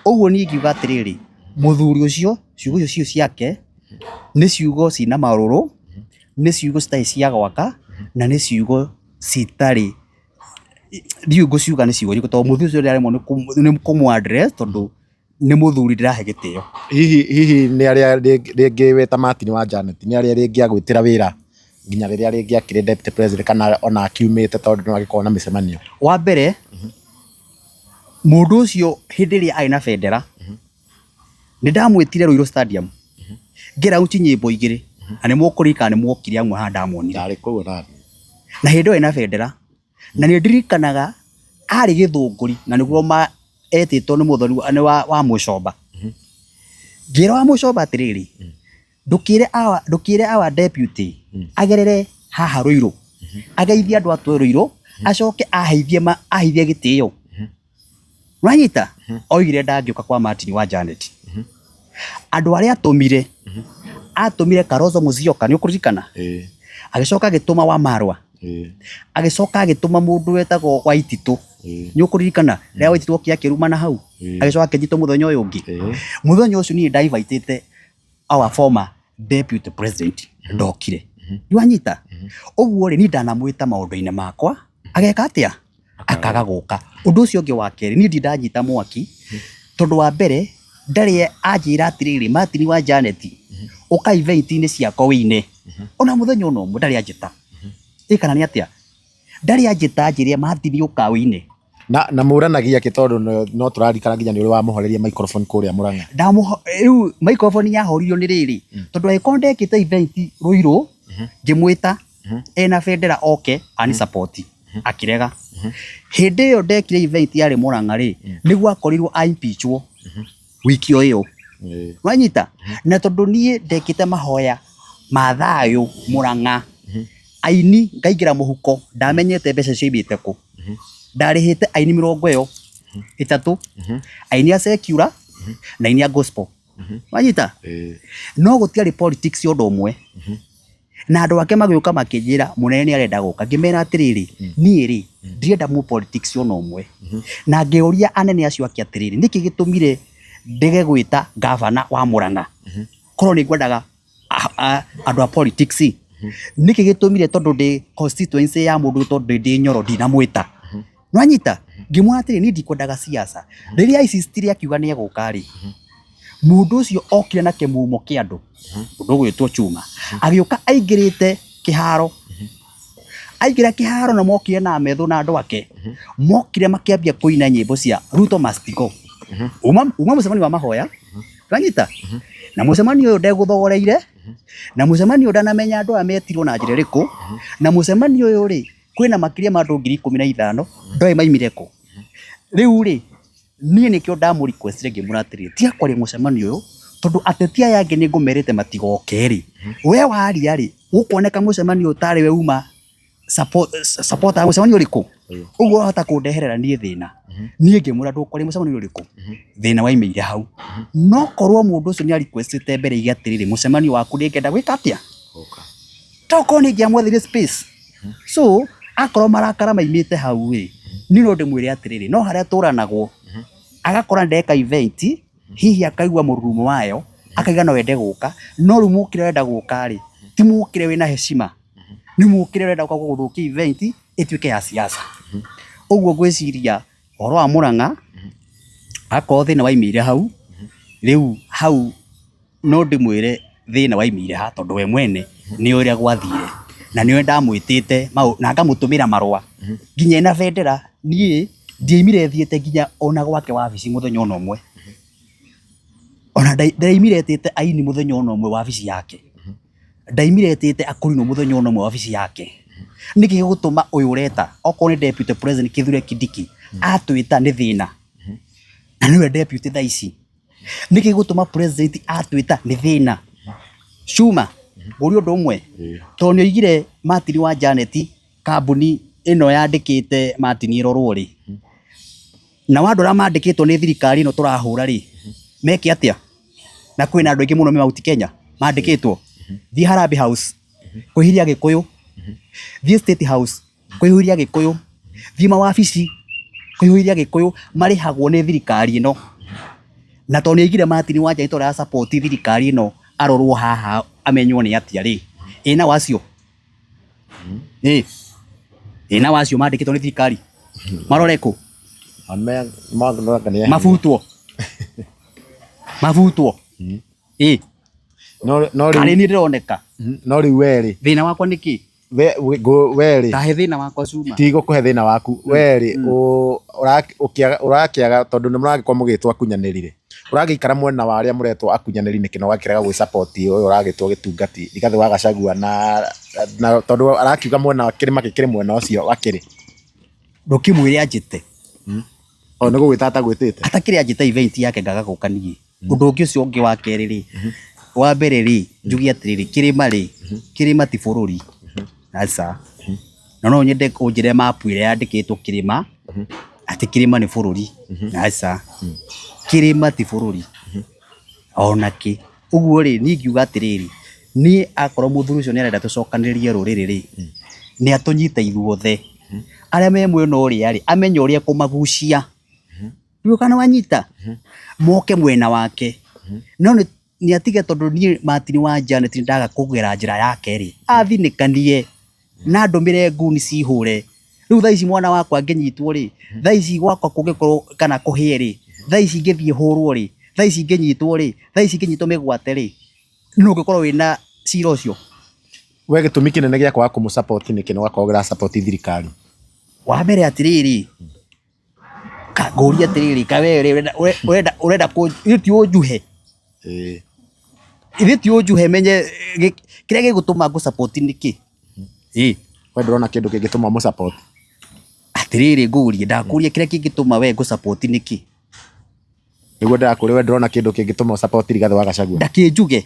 Ũguo niĩ ingiuga atĩrĩrĩ, mũthuri ũcio ciugo icio ciake nĩ ciugo ciĩna marũrũ, nĩ ciugo citarĩ cia gwaka, na nĩ ciugo citarĩ, ndiũĩ ngũciuga nĩ ciugo irĩkũ tondũ mũthuri ũcio ndĩraremwo nĩ kũmũ address tondũ nĩ mũthuri ndĩrahe gĩtĩo.
Hihi hihi nĩ arĩa rĩngĩ wĩ ta Martin wa Janet, nĩ arĩa rĩngĩ agwĩtĩra wĩra nginya rĩrĩa rĩngĩ akĩrĩ deputy president kana ona akiumĩte tondũ no agĩkorwo na mĩcemanio?
Wa mbere, mũndũ ũcio hĩndĩ ĩrĩa arĩ na bendera, nĩ ndamwĩtire Ruiru Stadium, ngĩraunch nyĩmbo igĩrĩ, na nĩ mũkũririkana nĩ mwokire amwe haha ndamuonire.
Ndarĩ kũu onaniĩ.
Na hĩndĩ ĩyo ena bendera, na nĩ ndirikanaga arĩ Gĩthũngũri na nĩguo etĩtwo nĩ mũthoni nĩ wa Mũcomba. Ngĩra wa Mũcomba atĩrĩrĩ, ndũkĩre our, ndũkĩre our deputy agerere haha Ruiru, ageithie andũ a Ruiru, acoke aheithie aheithie gĩtĩo. Wanyita? Oigire ndangĩũka kwa Martin wa Janet. Andũ arĩa atũmire, atũmire Kalonzo Musyoka, nĩ ũkũririkana? Agĩcoka agĩtũma Wamarwa. Agĩcoka agĩtũma mũndũ wetagwo Waititũ. Nĩ ũkũririkana? Rĩrĩa Waititũ okire akĩrumana hau, agĩcoka akĩnyitwo mũthenya ũyũ ũngĩ. Mũthenya ũcio niĩ nda invite our former deputy president ndokire. Nĩ wanyita? Ũguo rĩ, niĩ ndanamwĩta maũndũ-inĩ makwa, ageka atĩa? Akaga gũka. Ũndũ ũcio ũngĩ wa kerĩ, niĩ ndirĩ ndanyita mwaki, tondũ wa mbere, ndarĩ anjĩra atĩrĩrĩ, Martin wa Janet, ũka event-inĩ ciakwa ũine. Ona mũthenya ona ũmwe ndarĩ anjĩta. Ĩ kana nĩ atĩa? Ndarĩ anjĩta anjĩre Martin ũka ũine.
Na mũranagia kĩ tondũ no tũraririkana nginya nĩ ũrĩ wamũhoreria microphone kũrĩa Mũrang'a.
Rĩu microphone yahoririo nĩ rĩrĩ, tondũ angĩkorwo ndekĩte event Ruiru, ngĩmwĩta ena bendera oke ani support, akĩrega. Hĩndĩ ĩyo ndekire event yarĩ Mũrang'a rĩ, nĩguo akorirwo a impeachwo wiki o ĩyo. Wanyita? Na tondũ niĩ ndekĩte mahoya ma thayũ Mũrang'a, aini ngaingĩra mũhuko, ndamenyete mbeca cioimĩte kũ. Ndarĩhĩte aini mĩrongo ĩyo ĩtatũ, aini a secular na aini a gospel. Wanyita? No gũtiarĩ politics ũndũ ũmwe. Na andũ ake magĩũka makĩnjĩra mũnene nĩ arenda gũka. Ngĩmera atĩrĩrĩ, niĩ rĩ, ndirenda mũ politics ona ũmwe. Na ngĩũria anene acio ake atĩrĩrĩ, nĩkĩ gĩtũmire ndege gwĩta gavana wa Mũrang'a? Korwo nĩ ngwendaga andũ a politics. Nĩkĩ gĩtũmire tondũ ndĩ constituency ya mũndũ tondũ ndĩ Nyoro ndinamwĩta? Nĩwanyita? Ngĩmwĩra atĩrĩrĩ, niĩ ndikwendaga siasa. Rĩrĩa insistire akiuga nĩ egũka rĩ, mũndũ ũcio okire na kĩmumo kĩa andũ, mũndũ ũgwĩtwo Chuma, agĩũka aingĩrĩte kĩharo. Aingĩra kĩharo na mokire na Methu na andũ ake, mokire makĩambia kũina nyĩmbo cia Ruto must go. Uma mũcemanio wa mahoya, nĩwanyita? Na mũcemanio ũyũ ndegũthogoreire, na mũcemanio ũyũ ndanamenya andũ aya metirwo na njĩra ĩrĩkũ, na mũcemanio ũyũ rĩ, kwĩna makĩria ma andũ 15,000, ndoĩ maimire kũ. Rĩu rĩ, Niĩ nĩkĩo ndamũ request ngĩmwĩra atĩrĩrĩ, tiga kwaria mũcemanio ũyũ tondũ ateti aya angĩ nĩ ngũmerĩte matigoke rĩ, we waria rĩ, gũkuoneka mũcemanio ũyũ tarĩ we uma supporter mũcemanio ũrĩkũ? Ũguo wahota kũndeherera niĩ thĩna. Niĩ ngĩmwĩra ndũkwaria mũcemanio ũrĩkũ? Thĩna waimĩire hau. No korwo mũndũ ũcio nĩ a request ĩte mbere aige atĩrĩrĩ, mũcemanio waku nĩngenda gwĩka atĩa? Tokorwo nĩ ingĩamwetheire space. So akorwo marakara maimĩte hau rĩ, niĩ no ndĩmwĩre atĩrĩrĩ, no harĩa tũranagwo, agakora ndeka event, hihi akaigua mũrurumo wayo, akaiga no ende gũka, no rĩu mũkĩre ũrenda gũka rĩ, ti mũkĩre wĩna heshima, nĩ mũkĩre ũrenda gũka gũthũkia event ĩtuĩke ya siasa. Ũguo ngwĩciria ũhoro wa Mũrang'a, akorwo thĩna waimĩire hau, rĩu hau no ndĩmwĩre thĩna waimĩire ha tondũ we mwene nĩ ũrĩa gwathire na nĩwe ndamwĩtĩte na ngamũtũmĩra marũa nginya ena bendera. Niĩ ndiaimire thiĩte nginya ona gwake wabici mũthenya ona ũmwe, ona ndaimire etĩte aini mũthenya ona ũmwe wabici yake, ndaimire etĩte akũrinũ mũthenya ona ũmwe wabici yake. Nĩkĩ gĩgũtũma ũyũ ũreta okorwo nĩ deputy president Kithure Kindiki atwĩta nĩ thĩna na nĩwe deputy thaa ici? Nĩkĩ gĩgũtũma president atwĩta nĩ thĩna? Cuma, ngũrie ũndũ ũmwe, tondũ nĩ oigire Martin wa Janet kambuni ĩno yandĩkĩte Martin ĩrorwo rĩ, nao andũ arĩa mandĩkĩtwo nĩ thirikari ĩno tũrahũra rĩ, meke atĩa? Na kwĩna andũ aingĩ mũno me Mount Kenya mandĩkĩtwo. Thiĩ Harambee House, kwĩhiria Gĩkũyũ, thiĩ State House, kũihũria Gĩkũyũ, thiĩ mawabici kũihũria Gĩkũyũ, marĩhagwo nĩ thirikari ĩno. Na tondũ nĩ aigire Martin Wanjagi tondũ ara support thirikari ĩno arorwo haha amenywo nĩ atĩa rĩ, ĩ nao acio? Ĩ ĩ nao acio mandĩkĩtwo nĩ thirikari marore kũ? Mabutwo, mabutwo. Ĩ karĩ niĩ ndĩroneka.
No rĩu we rĩ,
Thĩna wakwa nĩ kĩ?
We we rĩ,
Tahe thĩna wakwa cuma.
Tigũkũhe thĩna waku. We rĩ, ũrakĩaga tondũ nĩ mũragĩkorwo mũgĩtwo akunyanĩri rĩ, ũragĩikara mwena wa arĩa mũretwo akunyanĩri nĩkĩ na ũgakĩrega gwĩ support ũyũ ũragĩtwo gĩtungati Rigathĩ wa Gachagua na tondũ arakiuga mwena kĩrĩma gĩkĩrĩ mwena ũcio akĩrĩ?
Ndũkĩmwĩre anjĩte.
O nĩ gũgwĩta atagwĩtĩte?
Atakĩrĩ anjĩta event yake ngaga gũka niĩ. Ũndũ ũngĩ ũcio ũngĩ wa kerĩ rĩ, wa mbere rĩ, njuge atĩrĩrĩ, kĩrĩma rĩ, kĩrĩma ti bũrũri, aca. Na no nyende ũnjĩre map ĩrĩa yandĩkĩtwo kĩrĩma, atĩ kĩrĩma nĩ bũrũri, aca. Kĩrĩma ti bũrũri, ona kĩ. Ũguo rĩ, niĩ ingiuga atĩrĩrĩ, niĩ akorwo mũthuri ũcio nĩ arenda tũcokanĩrĩrie rũrĩrĩ rĩ, nĩ atũnyite ithuothe. Arĩa me mwena ũrĩa rĩ, amenye ũrĩa ekũmagucia. Ndiũĩ kana wanyita moke mwena wake no nĩ atige tondũ niĩ Martin wa Janet ndaga kũgera njĩra yake rĩ athinĩkanie na ndũmĩre nguni cihũre. Rĩu thaa ici mwana wakwa angĩnyitwo rĩ, thaa ici gwakwa kũngĩkorwo kana kũhĩe rĩ, thaa ici ingĩthiĩ hũrwo rĩ, thaa ici ingĩnyitwo rĩ, thaa ici ingĩnyitwo mĩgwate rĩ, nũ ũngĩkorwo wĩna cira ũcio?
We gĩtũmi kĩnene gĩa kwaga kũmũ support nĩkĩ na ũgakorwo ũra support thirikari?
Wa mbere atĩrĩrĩ, Ngũrie atĩrĩrĩ, kaĩ we rĩ ũrenda ũrenda ithe ti ũnjuhe? Ithe ti ũnjuhe menye kĩrĩa gĩgũtũma ngũ support nĩ kĩ?
Ĩĩ. We ndũrona kĩndũ kĩngĩtũma ũmũ support?
Atĩrĩrĩ ngũrie, ndakũria kĩrĩa kĩngĩtũma we ngũ support nĩ kĩ?
Nĩguo ndĩrakũria we ndũrona kĩndũ kĩngĩtũma ũ support Rigathĩ wa Gachagua?
Ndakĩnjuge.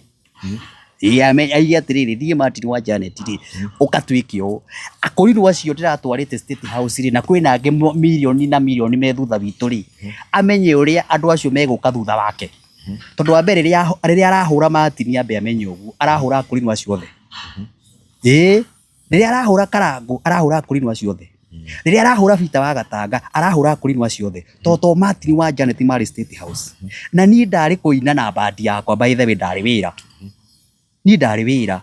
Ĩĩ aige atĩrĩrĩ, niĩ Martin wa Janet rĩ, ũka twĩke ũũ. Akorirwo acio ndĩratwarĩte State House rĩ, na kwĩna angĩ mirioni na mirioni me thutha witũ rĩ, amenye ũrĩa andũ acio megũka thutha wake. Tondũ wa mbere rĩrĩa arahũra Martin ambe amenye ũguo, arahũra akũrinũ acio othe. Ĩĩ. Rĩrĩa arahũra Karangũ, arahũra akũrinũ acio othe. Rĩrĩa arahũra Peter wa Gatanga, arahũra akũrinũ acio othe. Tondũ to Martin wa Janet marĩ State House. Na niĩ ndarĩ kũina na band yakwa by the way ndarĩ wĩra. Niĩ ndarĩ wĩra.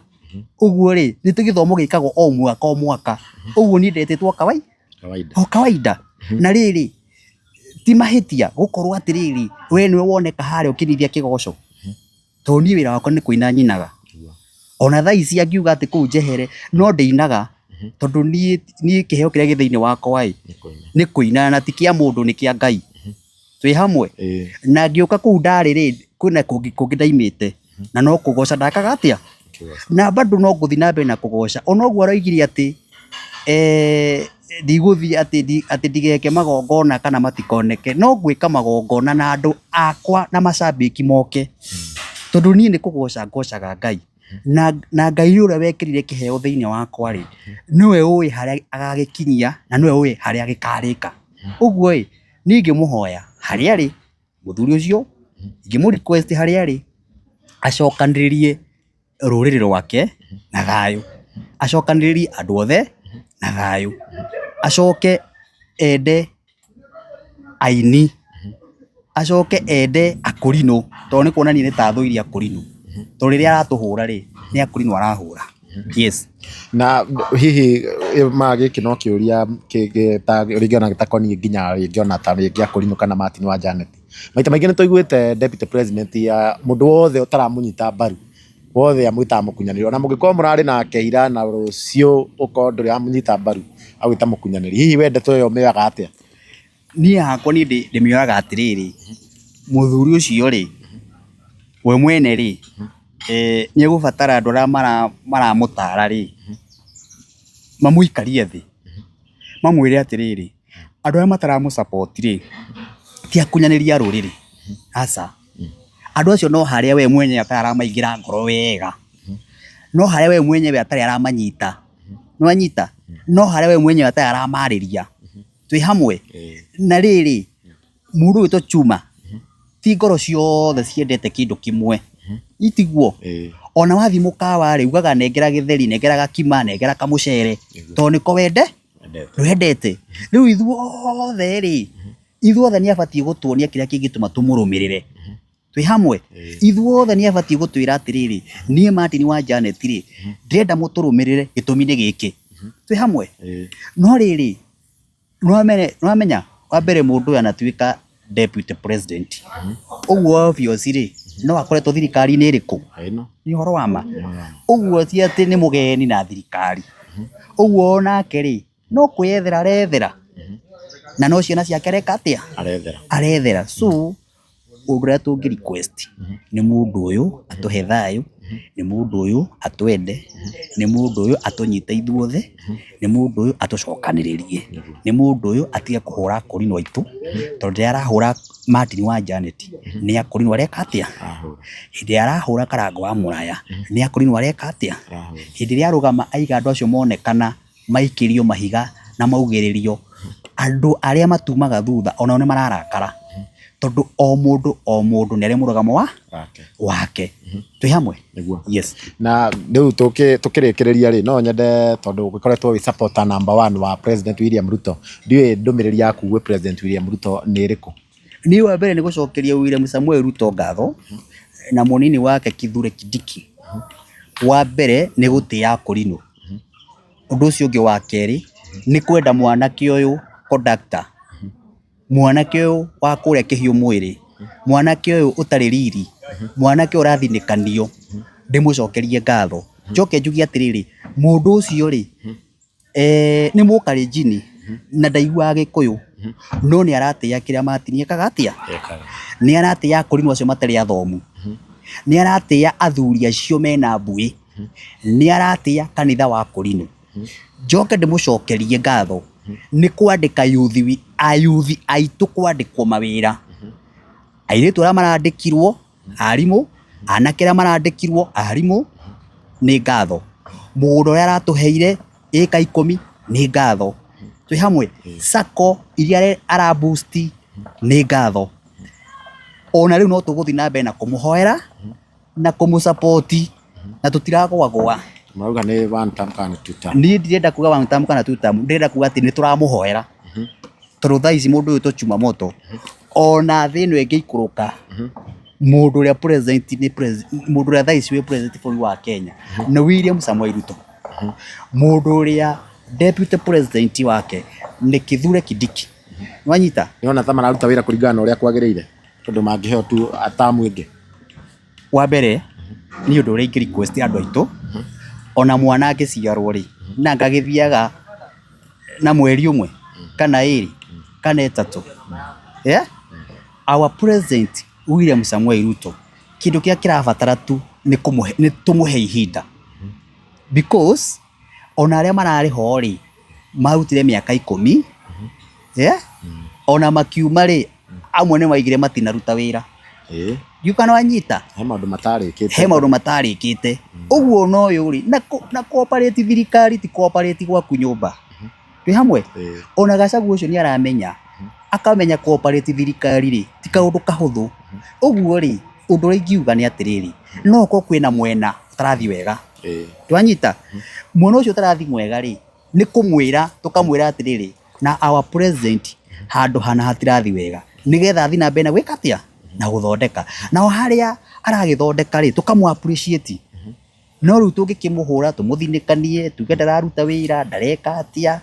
Ũguo rĩ, nĩ gĩthomo gĩkagwo o mwaka o mwaka. Ũguo niĩ ndetĩtwo
kawaida.
O kawaida. Na rĩrĩ, ti mahĩtia gũkorwo atĩrĩrĩ, we nĩwe woneka harĩa ũkĩnithia kĩgoco. Tondũ niĩ wĩra wakwa nĩ kũina nyinaga. Ona thaa ici angiuga atĩ kũu njehere no ndĩinaga tondũ niĩ niĩ kĩheo kĩrĩa gĩ thĩinĩ wakwa ĩ nĩ kũina na ti kĩa mũndũ nĩ kĩa Ngai. Twĩ hamwe? Na ngĩũka kũu ndarĩ rĩ, kwĩna kũngĩ kũngĩ ndaimĩte na no kũgoca ndakaga atĩa? Na bado no ngũthiĩ na mbere na kũgoca. Ona ũguo aroigire atĩ Ndigũthiĩ atĩ atĩ ndigeke magongona kana matikoneke, no ngwĩka magongona na andũ akwa na macambĩki moke, tondũ niĩ nĩ kũgoca ngocaga Ngai. Na Ngai ũrĩa wekĩrire kĩheo thĩinĩ wakwa rĩ, nĩwe ũĩ harĩa agagĩkinyia na nĩwe ũĩ harĩa gĩkarĩka. Ũguo ĩ, niĩ ingĩmũhoya harĩa arĩ mũthuri ũcio, ingĩmũ request harĩa arĩ, acokanĩrĩrie rũrĩrĩ rwake na thayũ, acokanĩrĩrie andũ othe na thayũ, acoke ende aini, acoke ende akũrinũ, tondũ nĩ kuonania nĩ ta athũire akũrinũ, tondũ rĩrĩa aratũhũra rĩ, nĩ akũrinũ arahũra, yes.
Na hihi ma gĩkĩ no kĩũria rĩngĩ ona gĩtakoniĩ nginya rĩngĩ ona ta rĩngĩ akũrinũ kana Martin wa Janet. Maita maingĩ nĩ tũiguĩte deputy president ya mũndũ wothe ũtaramũnyita mbaru wothe amwĩtaga mũkunyanĩri. Ona mũngĩkorwo mũrarĩ nake ira na rũciũ ũkorwo ndũrĩ wamũnyita mbaru agwĩta mũkunyanĩri. Hihi we ndeto ĩyo ũmĩoyaga atĩa?
Niĩ hakwa niĩ ndĩmĩoyaga atĩrĩrĩ, mũthuri ũcio rĩ, we mwene rĩ, nĩ egũbatara andũ arĩa maramũtara rĩ, mamũikarie thĩ, mamwĩre atĩrĩrĩ, andũ arĩa mataramũ support rĩ, ti akunyanĩri a rũrĩrĩ, aca. Andũ acio no harĩa we mwenyewe atarĩ aramaingĩra ngoro wega, no harĩa we mwenyewe atarĩ aramanyita, nĩ wanyita? No harĩa we mwenyewe atarĩ aramarĩria, twĩ hamwe? Na rĩrĩ, mũndũ ũgwĩtwo Chuma, ti ngoro ciothe ciendete kĩndũ kĩmwe, itiguo? Ona wathiĩ mũkawa rĩ, ugaga nengera gĩtheri, nengera gakima, nengera kamũcere, tondũ nĩko wende wendete. Rĩu ithuothe rĩ, ithuothe nĩ abatiĩ gũtuonia kĩrĩa kĩngĩtũma tũmũrũmĩrĩre. Twĩ hamwe? Ithuothe nĩ abatiĩ gũtwĩra atĩrĩrĩ, niĩ Martin wa Janet rĩ, ndĩrenda mũtũrũmĩrĩre gĩtũmi nĩ gĩkĩ. Twĩ hamwe? No rĩrĩ, nĩwamenya wa mbere mũndũ ũyũ anatuĩka deputy president. Ũguo obviously no akoretwo thirikari-inĩ ĩrĩkũ? Nĩ ũhoro wa ma. Ũguo ti atĩ nĩ mũgeni na thirikari. Ũguo onake rĩ, no kwĩyethera areyethera na no ciana ciake areka atĩa?
Arethera.
Arethera. So ũndũ ũrĩa tũngĩ request nĩ mũndũ ũyũ atũhe thayũ, nĩ mũndũ ũyũ atwende, nĩ mũndũ ũyũ atũnyite ithuothe, nĩ mũndũ ũyũ atũcokanĩrĩrie, nĩ mũndũ ũyũ atige kũhũra akũrinũ aitũ, tondũ rĩrĩa arahũra Martin wa Janet nĩ akũrinũ areka atĩa? Hĩndĩ ĩrĩa arahũra Karangũ wa Mũraya nĩ akũrinũ areka atĩa? Hĩndĩ ĩrĩa arũgama aiga andũ acio monekana maikĩrio mahiga na maugĩrĩrio, andũ arĩa matumaga thutha onao nĩ mararakara, tondũ o mũndũ o mũndũ nĩ arĩ mũrũgamo wa wake. Twĩ hamwe?
Nĩguo.
Yes.
Na rĩu tũkĩrĩkĩrĩria rĩ, no nyende tondũ ũgĩkoretwo wĩ supporter number one wa President William Ruto, ndiũĩ ndũmĩrĩri yaku gwĩ President William Ruto nĩ ĩrĩkũ?
Niĩ wa mbere nĩ gũcokeria William Samoei Ruto ngatho na mũnini wake Kithure Kindiki. Wa mbere nĩ gũtĩa akũrinũ. Ũndũ ũcio ũngĩ wa kerĩ, nĩ kwenda mwanake ũyũ conductor, mwanake ũyũ wa kũrĩa kĩhiũ mwĩrĩ, mwanake ũyũ ũtarĩ riri, mwanake ũyũ ũrathinĩkanio, ndĩmũcokerie ngatho. Njoke njuge atĩrĩrĩ, mũndũ ũcio rĩ, nĩ mũkalenjini na ndaiguaga gĩkũyũ, no nĩ aratĩĩa kĩrĩa Martin ekaga atĩa? Nĩ aratĩĩa akũrinũ acio matarĩ athomu, nĩ aratĩĩa athuri acio mena mbuĩ. Nĩ aratĩa kanitha wa Korinũ. Njoke ndĩmũcokerie ngatho nĩ kwandĩka yuthi, ayuthi aitũ kwandĩkwo mawĩra. Airĩtu arĩa marandĩkirwo arimũ, anake arĩa marandĩkirwo arimũ, nĩ ngatho. Mũgũnda ũrĩa aratũheire ĩka 10 nĩ ngatho. Twĩ hamwe? Sacco iria ara boost nĩ ngatho. Ona rĩu no tũgũthiĩ na mbere na kũmũhoera na kũmũ support na tũtiragwagwa.
Marauga nĩ one term kana two term.
Niĩ ndirenda kuga one term kana two term, ndĩrenda kuga atĩ nĩ tũramũhoera tondũ thaa ici mũndũ ũyũ to chuma moto ona thĩ ĩno ĩngĩikũrũka mũndũ ũrĩa president nĩ mũndũ ũrĩa thaa ici wĩ president bũrũri wa Kenya nĩ William Samoei Ruto. Mũndũ ũrĩa deputy president wake nĩ Kithure Kindiki. Nĩwanyita?
Nĩwona ta mararuta wĩra kũringana na ũrĩa kwagĩrĩire tondũ mangĩheo tu term ĩngĩ.
Wa mbere niĩ ũndũ ũrĩa ingĩ request andũ aitũ, ona mwana angĩciarwo rĩ, na anga agĩthiaga na mweri ũmwe kana ĩrĩ kana ĩtatũ. Our president William Samoei Ruto, kĩndũ kĩrĩa kĩrabatara tu nĩ kũmũhe, nĩ tũmũhe ihinda because ona arĩa mararĩ ho rĩ, Marutire mĩaka 10, yeah? Ona makiuma rĩ, amwe nĩ maigire matinaruta wĩra. Ndiũĩ kana wanyita.
He maũndũ matarĩkĩte.
He maũndũ matarĩkĩte. Ũguo ona ũyũ rĩ, na cooperate thirikari ti cooperate gwaku nyũmba. Twĩ hamwe? Ona Gachagua ũcio nĩ aramenya, akamenya cooperate thirikari rĩ, ti kaũndũ kahũthũ. Ũguo rĩ, ũndũ ũrĩa ingiuga nĩ atĩrĩrĩ, no ũkorwo kwĩna mwena ũtarathiĩ wega. Twanyita? Mwena ũcio ũtarathiĩ mwega rĩ, nĩ kũmwĩra tũkamwĩra atĩrĩrĩ, na our president handũ hana hatirathiĩ wega, nĩgetha athiĩ na mbere na gwĩka atĩa? Na gũthondeka. Naho harĩa aragĩthondeka rĩ, tũkamũ appreciate. No rĩu tũngĩkĩmũhũra tũmũthinĩkanie, tuge ndararuta wĩra, ndareka atĩa,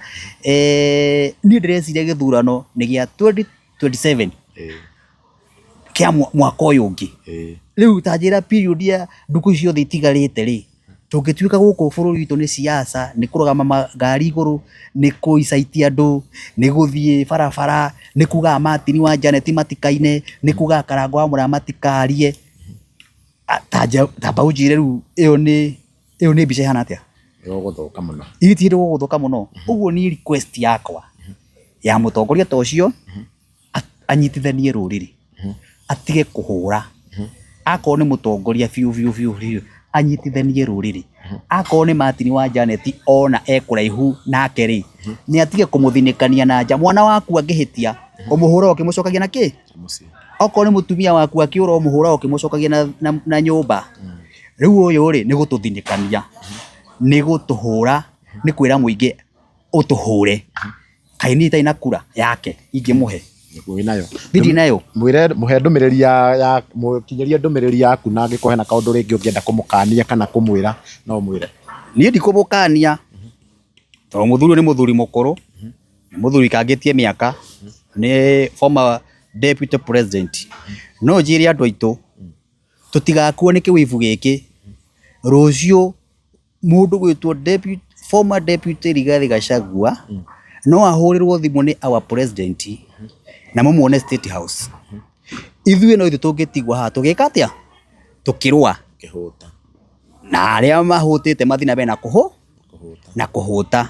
niĩ ndĩreciria gĩthurano nĩ gĩa 2027 kĩa mwaka ũyũ ũngĩ. Rĩu ta njĩra period ya ndukũ ici ciothe itigarĩte rĩ, tũngĩtuĩka gũkũ bũrũri witũ nĩ siasa, nĩ kũrũgama ngari igũrũ, nĩ kũ incite andũ, nĩ gũthiĩ barabara, nĩ kugaga Martin wa Janet matikaine, nĩ kugaga Karangũ wa Mũraya matikarie, ta amba ũnjĩre rĩu ĩyo nĩ ĩyo nĩ mbica ĩhana atĩa?
Nĩ gũgũthũka mũno.
Ĩ ti gũgũthũka mũno? Ũguo niĩ request yakwa ya mũtongoria ta ũcio anyitithanie rũrĩrĩ, atige kũhũra, akorwo nĩ mũtongoria biũ biũ biũ biũ anyitithanie rũrĩrĩ, akorwo nĩ Martin wa Janet ona e kũraihu nake rĩ, nĩ atige kũmũthinĩkania na nja. Mwana waku angĩhĩtia ũmũhũraga ũkĩmũcokagia na kĩ? Okorwo nĩ mũtumia waku akĩũra ũmũhũraga ũkĩmũcokagia na nyũmba. Rĩu ũyũ rĩ nĩ gũtũthinĩkania, nĩ gũtũhũra, nĩ kwĩra mũingĩ ũtũhũre. Kaĩ niĩ itarĩ na kura yake ingĩmũhe?
Nĩguo wĩnayo.
Niĩ ndirĩ nayo.
Mwĩre mũhe ndũmĩrĩri ya mũkinyĩrie ndũmĩrĩri yaku na angĩkorwo hena kaũndũ rĩngĩ ũngĩenda kũmũkania kana kũmwĩra no ũmwĩre.
Niĩ ndikũmũkania tondũ mũthuri ũyũ nĩ mũthuri mũkũrũ, nĩ mũthuri ũikangĩtie mĩaka, nĩ former deputy president. No njĩre andũ aitũ tũtigakuo nĩ kĩwĩibu gĩkĩ, rũciũ Mũndũ gwĩtwo deputy, former deputy Rigathi Gachagua no ahũrĩrwo thimũ nĩ our president na mũmuone State House. Ithuĩ no ithuĩ tũngĩtigwo haha tũgĩka atĩa? Tũkĩrũa.
Kĩhũta.
Na arĩa mahũtĩte mathiĩ na mbere na kũhũ na kũhũta.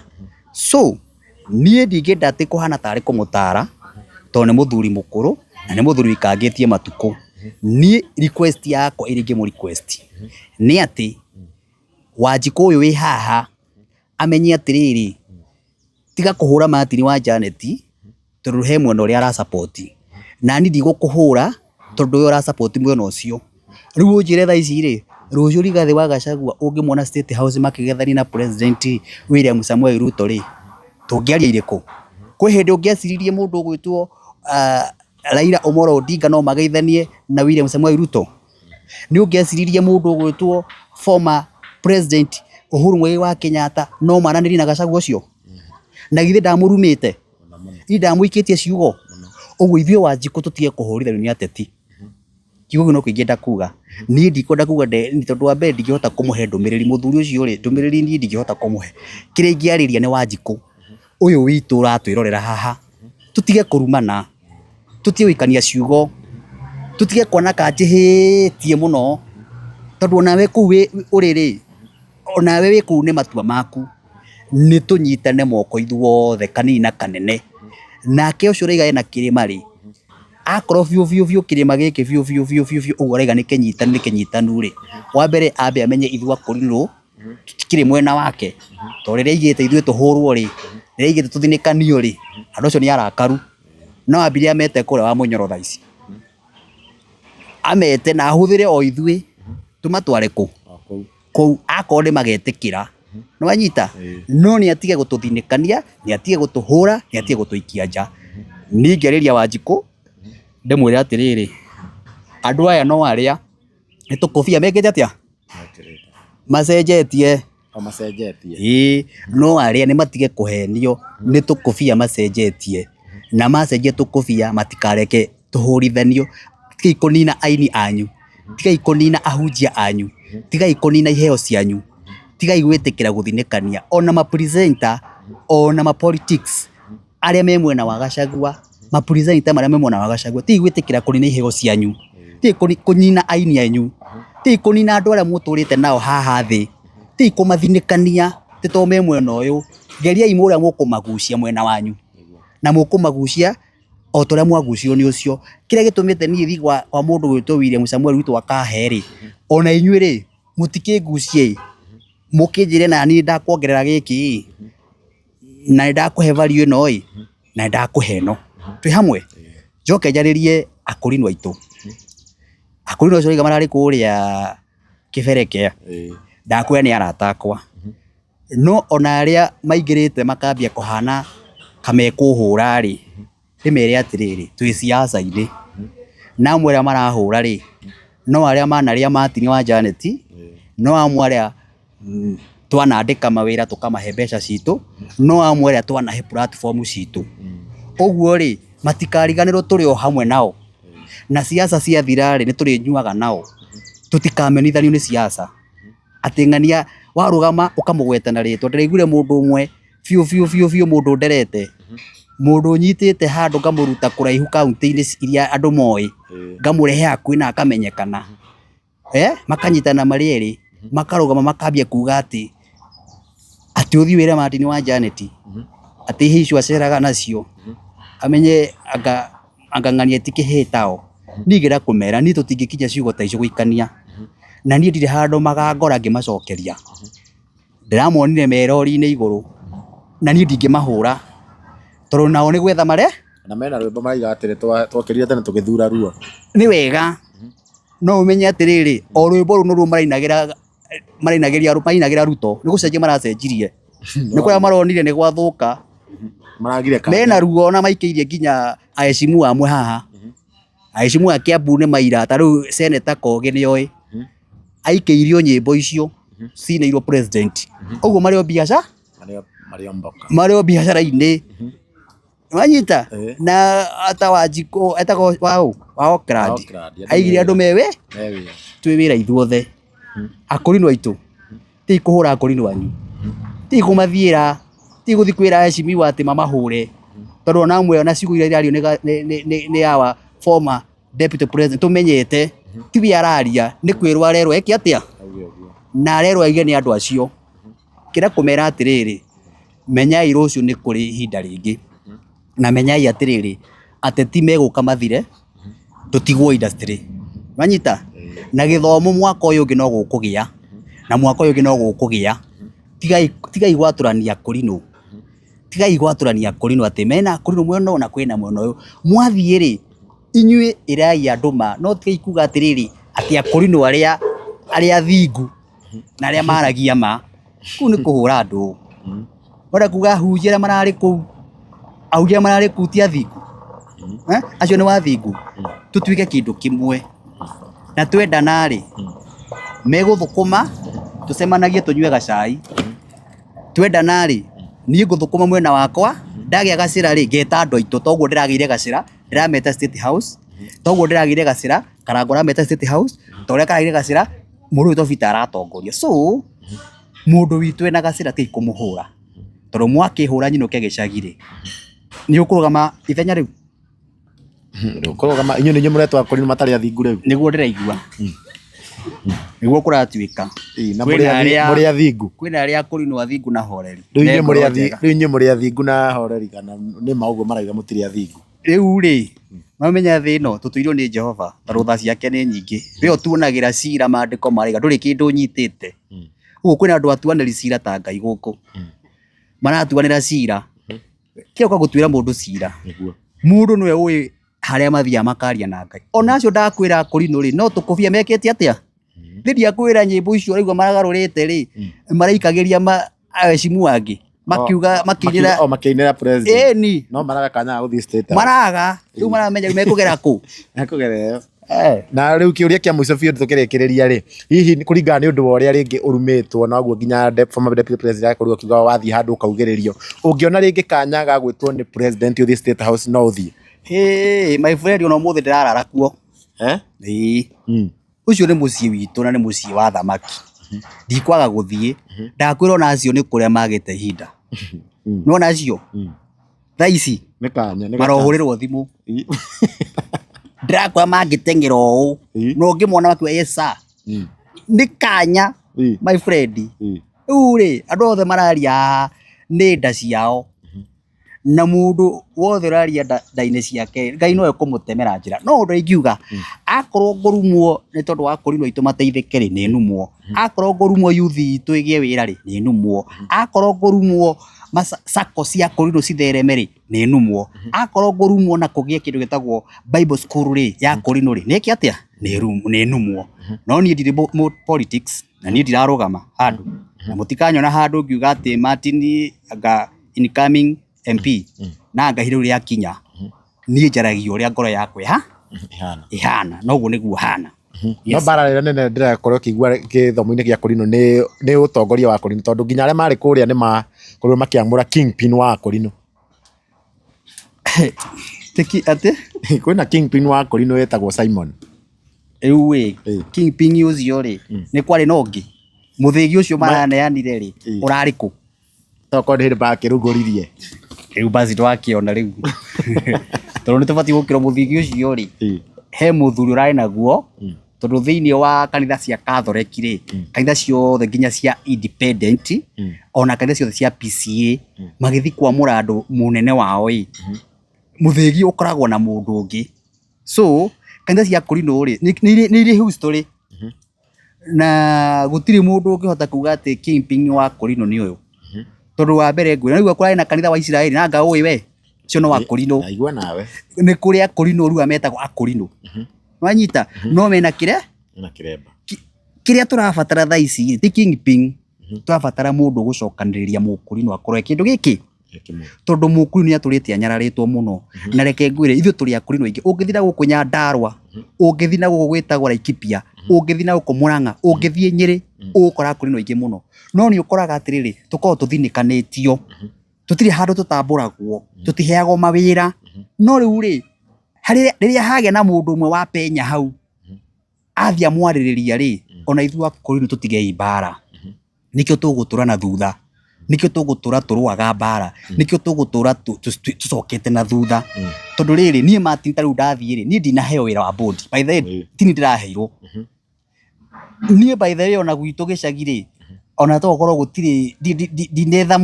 So niĩ ndingĩenda atĩ kũhana tarĩ kũmũtara tondũ nĩ mũthuri mũkũrũ na nĩ mũthuri wĩikangĩtie matukũ. Niĩ request yakwa ĩrĩa ingĩmũ request nĩ atĩ Wanjikũ ũyũ wĩ haha amenye atĩrĩrĩ, tiga kũhũra Martin wa Janet tondũ he mwena ũrĩa ara support. Na niĩ ndigũkũhũra tondũ we ũra support mwena ũcio. Rĩu ũnjĩre thaa ici rĩ, rũciũ Rigathĩ wa Gachagua ũngĩmuona State House makĩgethania na President William Samoei Ruto rĩ, tũngĩaria irĩkũ? Kwĩ hĩndĩ ũngĩeciririe mũndũ ũgwĩtwo Raila Omolo Odinga no mageithanie na William Samoei Ruto? Nĩ ũngĩeciririe mũndũ ũgwĩtwo former president Uhuru Muigai wa Kenyatta no maranĩrie na Gachagua ũcio? Na githĩ ndamũrumĩte? Githĩ ndamũikĩtie ciugo? Ũguo ithuĩ Wanjikũ tũtige kũhũrithanio nĩ ateti. Kiugo gĩkĩ no kĩo ingĩenda kuga. Niĩ ndikwenda kuga tondũ wa mbere ndingĩhota kũmũhe ndũmĩrĩri. Mũthuri ũcio rĩ, ndũmĩrĩri niĩ ndingĩhota kũmũhe. Kĩrĩa ingĩarĩria nĩ Wanjikũ ũyũ witũ ũratwĩrorera haha. Tũtige kũrumana, tũtige gũikania ciugo, tũtige kuona ka njĩhĩtie mũno, tondũ onawe kũu ũrĩ rĩ, onawe wĩ kũu nĩ matua maku. Nĩ tũnyitane moko ithuothe kanini na kanene. Nake ũcio ũrauga ena kĩrĩma rĩ, akorwo biũ biũ biũ kĩrĩma gĩkĩ biũ biũ biũ biũ ũguo arauga nĩ kĩnyitanu nĩ kĩnyitanu rĩ, wa mbere ambe amenye ithuĩ akũrinũ tũtikĩrĩ mwena wake, tondũ rĩrĩa aigĩte ithuĩ tũhũrwo rĩ, rĩrĩa aigĩte tũthinĩkanio rĩ, andũ acio nĩ arakaru. No ambire amete kũrĩa Wamunyoro thaa ici, amete na ahũthĩre o ithuĩ tũmatware kũ? Kũu, akorwo nĩ magetĩkĩra, nĩ wanyita? No nĩ atige gũtũthinĩkania, nĩ atige gũtũhũra, nĩ atige gũtũikia nja. Niĩ ingĩarĩria Wanjikũ ndĩmwĩre atĩrĩrĩ, andũ aya no arĩa nĩ tũkũbia mekĩte atĩa? Macenjetie.
O macenjetie.
Ĩĩ no arĩa nĩ matige kũhenio nĩ tũkũbia macenjetie na macenjia tũkũbia matikareke tũhũrithanio. Tigai kũnina aini anyu, tigai kũnina ahunjia anyu, tigai kũnina iheo cianyu, tigai gwĩtĩkĩra gũthinĩkania ona ma presenter ona ma politics arĩa me mwena wa Gachagua, ma presenter marĩa me mwena wa Gachagua, tigai gwĩtĩkĩra kũnina iheo cianyu, tigai kũnina aini anyu, tigai kũnina andũ arĩa mũtũrĩte nao haha thĩ, tigai kũmathinĩkania atĩ tondũ me mwena ũyũ. Geriai mũrĩa mũkũmagucia mwena wanyu, na mũkũmagucia o ta ũrĩa mwagucirio nĩ ũcio. Kĩrĩa gĩtũmĩte niĩ thiĩ kwa mũndũ ũgwĩtwo William Samuel Ruto akahe rĩ, ona inyuĩ rĩ, mũtikĩngucie ĩ, mũkĩnjĩre naniĩ ndakuongerera gĩkĩ ĩ, na nĩ ndakũhe value ĩno ĩ, na nĩ ndakũhe ĩno. Twĩ hamwe? Njoke njarĩrie akũrinũ aitũ. Akũrinũ acio ũraiga mararĩ kũrĩa Kĩberekea, ndakwĩra nĩ arata akwa. No ona arĩa maingĩrĩte makambia kũhana ta mekũhũra rĩ, ndĩmere atĩrĩrĩ, twĩ siasa-inĩ, na amwe arĩa marahũra rĩ, no arĩa manarĩa Martin wa Janet, no amwe arĩa twanandĩka mawĩra tũkamahe mbeca citũ, no amwe arĩa twanahe platform citũ. Ũguo rĩ, matikariganĩrwo tũrĩ o hamwe nao, na siasa ciathira rĩ, nĩ tũrĩnyuaga nao, tũtikamenithanio nĩ siasa. Atĩ ng'ania warũgama ũkamũgweta na rĩtwa, ndĩraiguire mũndũ ũmwe biũ biũ biũ biũ mũndũ nderete, mũndũ nyitĩte handũ ngamũruta kũraihu kaũntĩ-inĩ iria andũ moĩ, ngamũrehe hakuhĩ na akamenyekana, makanyitana marĩ erĩ, makarũgama makambia kuga atĩ, atĩ ũthiĩ wĩre Martin wa Janet, atĩ ihĩĩ icio aceraga nacio, amenye anga anga ng'ania ti kĩhĩĩ tao. Niĩ ingĩenda kũmera niĩ tũtingĩkinyia ciugo ta icio gũikania, na niĩ ndirĩ handũ magangora ngĩmacokeria. Ndĩramonire me rori-inĩ igũrũ, na niĩ ndingĩmahũra, tondũ nao nĩ gwetha mare.
Na mena rwĩmbo maraiga atĩrĩ, twokĩrire tene tũgĩthura ruo.
Nĩ wega, no ũmenye atĩrĩrĩ, o rwĩmbo rũu noruo marainagĩra marainagĩria marainagĩra Ruto, nĩ gũcenjia maracenjirie. Nĩ kũrĩa maronire nĩ gwathũka,
Maragire kanya.
mena ruo na maikĩirie nginya aheshimu amwe haha. Aheshimu a Kiambu nĩ maira, ta rĩu Senator Kogi nĩ oĩ. Aikĩirio nyĩmbo icio cinĩirwo president. Ũguo marĩ o biacara,
Marĩ o mboka.
marĩ o biacara-inĩ. Wanyita? Na ata Wanjikũ etagwo waũ? Wa Oakland. Aigire andũ me wĩ? Twĩ wĩra ithuothe. Akũrinũ aitũ, ti kũhũra akũrinũ anyu, ti kũmathiĩra, ti gũthiĩ kwĩra aheshimiwa atĩ mamahũre. Tondũ ona amwe ona ciugo iria irario nĩ our former deputy president tũmenyete tiwe araria nĩ kwĩrwo arerwo eke atĩa na arerwo aige nĩ andũ acio. Kĩra kũmera atĩrĩrĩ, menyai rũciũ nĩ kũrĩ ihinda rĩngĩ na menyai atĩrĩrĩ, ateti megũka mathire tũtigwo industry. Wanyita? Na gĩthomo mwaka ũyũ ũngĩ no gũkũgĩa na mwaka ũyũ ũngĩ no gũkũgĩa. Tigai gwatũrania kũrinũ. Tigai gwatũrania kũrinũ atĩ mena kũrinũ mwena ũyũ na kwĩna mwena ũyũ. Mwathiĩ rĩ, inyuĩ ĩrai andũ ma, no tigai kuga atĩrĩrĩ, atĩ akũrinũ arĩa arĩa athingu na arĩa maragia ma, kũu nĩ kũhũra andũ. Ũrenda kuga ahunjia arĩa mararĩ kũu, ahunjia arĩa mararĩ kũu ti athingu? Acio nĩ wathingu? Tũtuĩke kĩndũ kĩmwe na twendana rĩ, megũthũkũma tũcemanagie tũnyue gacai. Twendana rĩ, niĩ ngũthũkũma mwena wakwa, ndagĩa gacĩra rĩ, ngeta andũ aitũ toguo ndĩragĩire gacĩra, ndĩrameta State House, toguo ndĩragĩire gacĩra, Karangũ arameta State House, ta ũrĩa karagĩire gacĩra, mũndũ ũyũ Peter aratongoria. So, mũndũ witũ ena gacĩra tigai kũmũhũra, tondũ mwakĩhũra nyinũke gĩcagi rĩ, nĩ ũkũrũgama ithenya rĩu?
Kũrũgama inyuĩ nĩ inyuĩ mũretwo akũrinũ matarĩ athingu rĩu.
Nĩguo ndĩraigua. Nĩguo kũratuĩka.
Ĩĩ, na mũrĩ athingu.
Kwĩna arĩa akũrinũ athingu na horeri.
Rĩu inyuĩ mũrĩ athingu na horeri kana nĩ ma ũguo marauga mũtirĩ athingu?
Rĩu rĩ, mamenya thĩ ĩno tũtũirwo nĩ Jehova tondũ tha ciake nĩ nyingĩ. We ũtuanagĩra cira maandĩko maraiga ndũrĩ kĩndũ ũnyitĩte. Ũguo kwĩna andũ atuanĩri cira ta Ngai gũkũ. Maratuanĩra cira. Kĩo ka gũtuĩra mũndũ cira. Mũndũ nĩwe ũĩ harĩa mathiaga makaria na Ngai. Ona acio ndakwĩra akũrinũ rĩ, no tũkũbia mekĩte atĩa? Niĩ ndiakwĩra nyĩmbo icio ũraigua maragarũrĩte rĩ, maraikagĩria aheshimu angĩ makiuga makĩinĩra
O makĩinĩra president.
Ĩni.
No maraga kanya ga gũthiĩ State House.
Maraga rĩu maramenya mekũgera kũ.
Mekũgera ĩyo. Na rĩu kĩũria kĩa mũico biũ tũkĩrĩkĩrĩria rĩ, hihi kũringana nĩ ũndũ wa ũrĩa rĩngĩ ũrumĩtwo na ũguo nginya former deputy president akorirwo akiuga wathiĩ handũ ũkaugĩrĩrio, ũngĩona rĩngĩ kanya ga gwĩtwo nĩ president ũthiĩ State House no ũthiĩ?
Hĩ, my friend ona ũmũthĩ ndĩrarara kuo.
Eh?
Ĩĩ. Ũcio nĩ mũciĩ witũ na nĩ mũciĩ wa thamaki. Ndikwaga gũthiĩ. Ndakwĩra ona acio nĩ kũrĩa magĩte ihinda. Nĩwona acio? Thaa ici
Nĩ kanya, nĩ
marohũrĩrwo thimũ. Ndĩrakwĩra mangĩteng'era ũũ, na ũngĩmona makiuga yes sir. Nĩ kanya my friend. Rĩu rĩ, andũ othe mararia haha, Nĩ nda ciao. Na mũndũ wothe ũraria nda-inĩ ciake, Ngai nowe ũkũmũtemera njĩra. No ũndũ ingiuga, akorwo ngũrumwo nĩ tondũ wa kũrinwo aitũ mateithĩke rĩ, nĩ numwo. Akorwo ngũrumwo yuthi itũ ĩgĩe wĩra rĩ, nĩ numwo. Akorwo ngũrumwo sacco cia kũrinwo cithereme rĩ, nĩ numwo. Akorwo ngũrumwo na kũgĩe kĩndũ gĩtagwo Bible school rĩ, ya kũrinwo rĩ, nĩ ĩke atĩa? Nĩ numwo. No niĩ ndirĩ politics, na niĩ ndirarũgama handũ. Na mũtikanyona handũ ngiuga atĩ Martin anga incoming MP, na anga ihinda rĩu rĩakinya, niĩ njaragia ũrĩa ngoro yakwa
Ĩhana.
ĩhana, na ũguo nĩguo hana.
No mbara ĩrĩa nene ndĩrakorwo ngĩigua gĩthomo-inĩ gĩa Kũrinũ nĩ ũtongoria wa Kũrinũ, tondũ nginya arĩa marĩ kũrĩa nĩ makorirwo makĩamũra kingpin wa Kũrinũ.
Atĩ?
Kwĩna kingpin wa Kũrinũ wĩtagwo Simon.
Rĩu ĩ, kingpin ũcio rĩ, nĩ kwarĩ na ũngĩ? Mũthĩgi ũcio maraneanire rĩ, ũrarĩ kũ?
Tokorwo nĩ hĩndĩ makĩrugũririe.
Rĩu basi twakĩona rĩu. Tondũ nĩ tũbatiĩ gũkĩra mũthĩgi ũcio rĩ, he mũthuri ũrarĩ naguo, tondũ thĩinĩ wa kanitha cia Catholic rĩ, kanitha ciothe nginya cia independent, ona kanitha ciothe cia PCEA, magĩthiĩ kwamũra andũ mũnene wao ĩ, mũthĩgi ũkoragwo na mũndũ ũngĩ. So, kanitha cia Kũrinũ rĩ, nĩ irĩ history. Na gũtirĩ mũndũ ũngĩhota kuga atĩ kingpin wa Kũrinũ nĩ ũyũ. Tondũ wa mbere ngwĩra, nĩwaigua kũrarĩ na kanitha wa Isiraeli na anga ũĩ we? Ũcio no wa Kũrinũ.
Ndaigua nawe.
Nĩ kũrĩ Akũrinũ rĩu metagwo Akũrinũ. Wanyita? No mena kĩrĩa?
Mena kĩremba.
Kĩrĩa tũrabatara thaa ici ti kingpin. Tũrabatara mũndũ ũgũcokanĩrĩria Mũkũrinũ akorwo e kĩndũ gĩkĩ. Tondũ Mũkũrinũ nĩ atũrĩte anyararĩtwo mũno. Na reke ngwĩre, ithuĩ tũrĩ Akũrinũ aingĩ. Ũngĩthiĩ na gũkũ Nyandarũa, ũngĩthiĩ na gũkũ gwĩtagwo Laikipia, ũngĩthiĩ na gũkũ Mũrang'a, ũngĩthiĩ Nyĩrĩ, ũgũkora Akũrinũ aingĩ mũno. No nĩ ũkoraga atĩrĩrĩ, tũkoragwo tũthinĩkanĩtio. Tũtirĩ handũ tũtambũragwo, tũtiheagwo mawĩra. No rĩu rĩ, rĩrĩa hagĩa na mũndũ ũmwe wa penya hau, athiĩ amwarĩrĩria rĩ, ona ithuĩ Akũrinũ tũtigei mbara. Nĩkĩo tũgũtũra na thutha, nĩkĩo tũgũtũra tũrũaga mbara, nĩkĩo tũgũtũra tũcokete na thutha. Tondũ rĩrĩ, niĩ Martin ta rĩu ndathiĩ rĩ, niĩ ndinaheo wĩra wa board. By the way, ti niĩ ndĩraheirwo. Niĩ by the way ona gwitũ gĩcagi rĩ, ona to gũkorwo gũtirĩ, ndinetha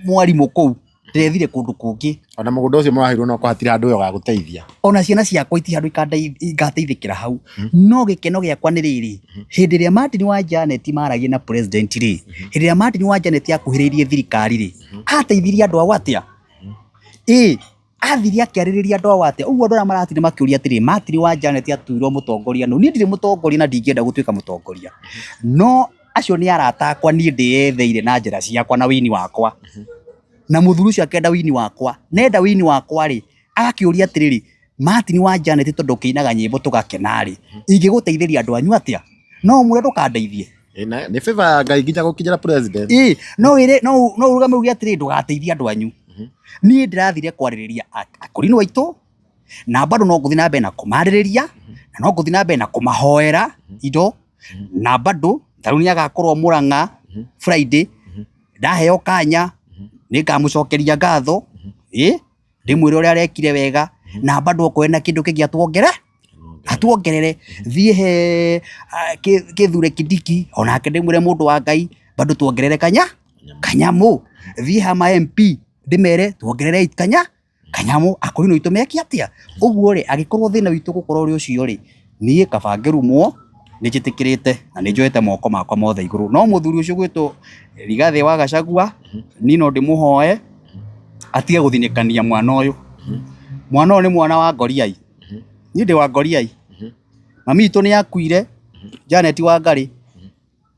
mwarimũ kũu, ndĩrethire kũndũ kũngĩ.
Ona mũgũnda ũcio mũraheirwo no korwo hatirĩ handũ we ũgagũteithia.
Ona ciana ciakwa itirĩ handũ igateithĩkĩra hau. No gĩkeno gĩakwa nĩ rĩrĩ, hĩndĩ ĩrĩa Martin wa Janet maragia na president rĩ, hĩndĩ ĩrĩa Martin wa Janet akuhĩrĩirie thirikari rĩ, ateithirie andũ ao atĩa? Ĩ athire akĩarĩrĩria andũ ao atĩa? Ũguo andũ arĩa maratinda makĩũria atĩrĩrĩ, Martin wa Janet atuirwo mũtongoria nũ? Niĩ ndirĩ mũtongoria na ndingĩenda gũtuĩka mũtongoria. No acio nĩ arata akwa niĩ ndĩyetheire na njĩra ciakwa na wĩini wakwa. Na mũthuri ũcio akenda wĩini wakwa. Na enda wĩini wakwa rĩ, agakĩũria atĩrĩrĩ, Martin wa Janet tondũ ũkĩinaga nyĩmbo tũgakena rĩ, ingĩgũteithĩria andũ anyu atĩa? No ũmwĩre ndũkandeithie?
Nĩ favor ya Ngai nginya gũkinyĩra president.
Ĩĩ, no wĩre no no ũrũgame uge atĩrĩ ndũgateithie andũ anyu. Niĩ ndĩrathire kwarĩrĩria akũrinũ aitũ na bado no ngũthiĩ na mbere na kũmarĩrĩria na no ngũthiĩ na mbere na kũmahoera indo na bado ta rĩu nĩ agakorwo Mũrang'a Friday ndaheo kanya nĩ ngamũcokeria ngatho ĩ ndĩmwĩre ũrĩa arekire wega na bado okorwo ena kĩndũ kĩngĩ atuongere atuongerere thiĩ he Kithure Kindiki onake ndĩmwĩre mũndũ wa Ngai bado tuongerere kanya kanyamũ thiĩ ha ma MP ndĩmere tuongerere kanya kanyamũ akũrinũ aitũ meke atĩa ũguo rĩ angĩkorwo thĩna witũ gũkorwo ũrĩ ũcio rĩ niĩ kaba ngĩrumwo nĩ njĩtĩkĩrĩte na nĩ njoete moko makwa mothe igũrũ no mũthuri ũcio ũgwĩtwo Rigathĩ wa Gachagua niĩ no ndĩmũhoe atige gũthinĩkania mwana ũyũ mwana ũyũ nĩ mwana wa Ngoriai niĩ ndĩ wa Ngoriai mami witũ nĩ akuire Janet Wangari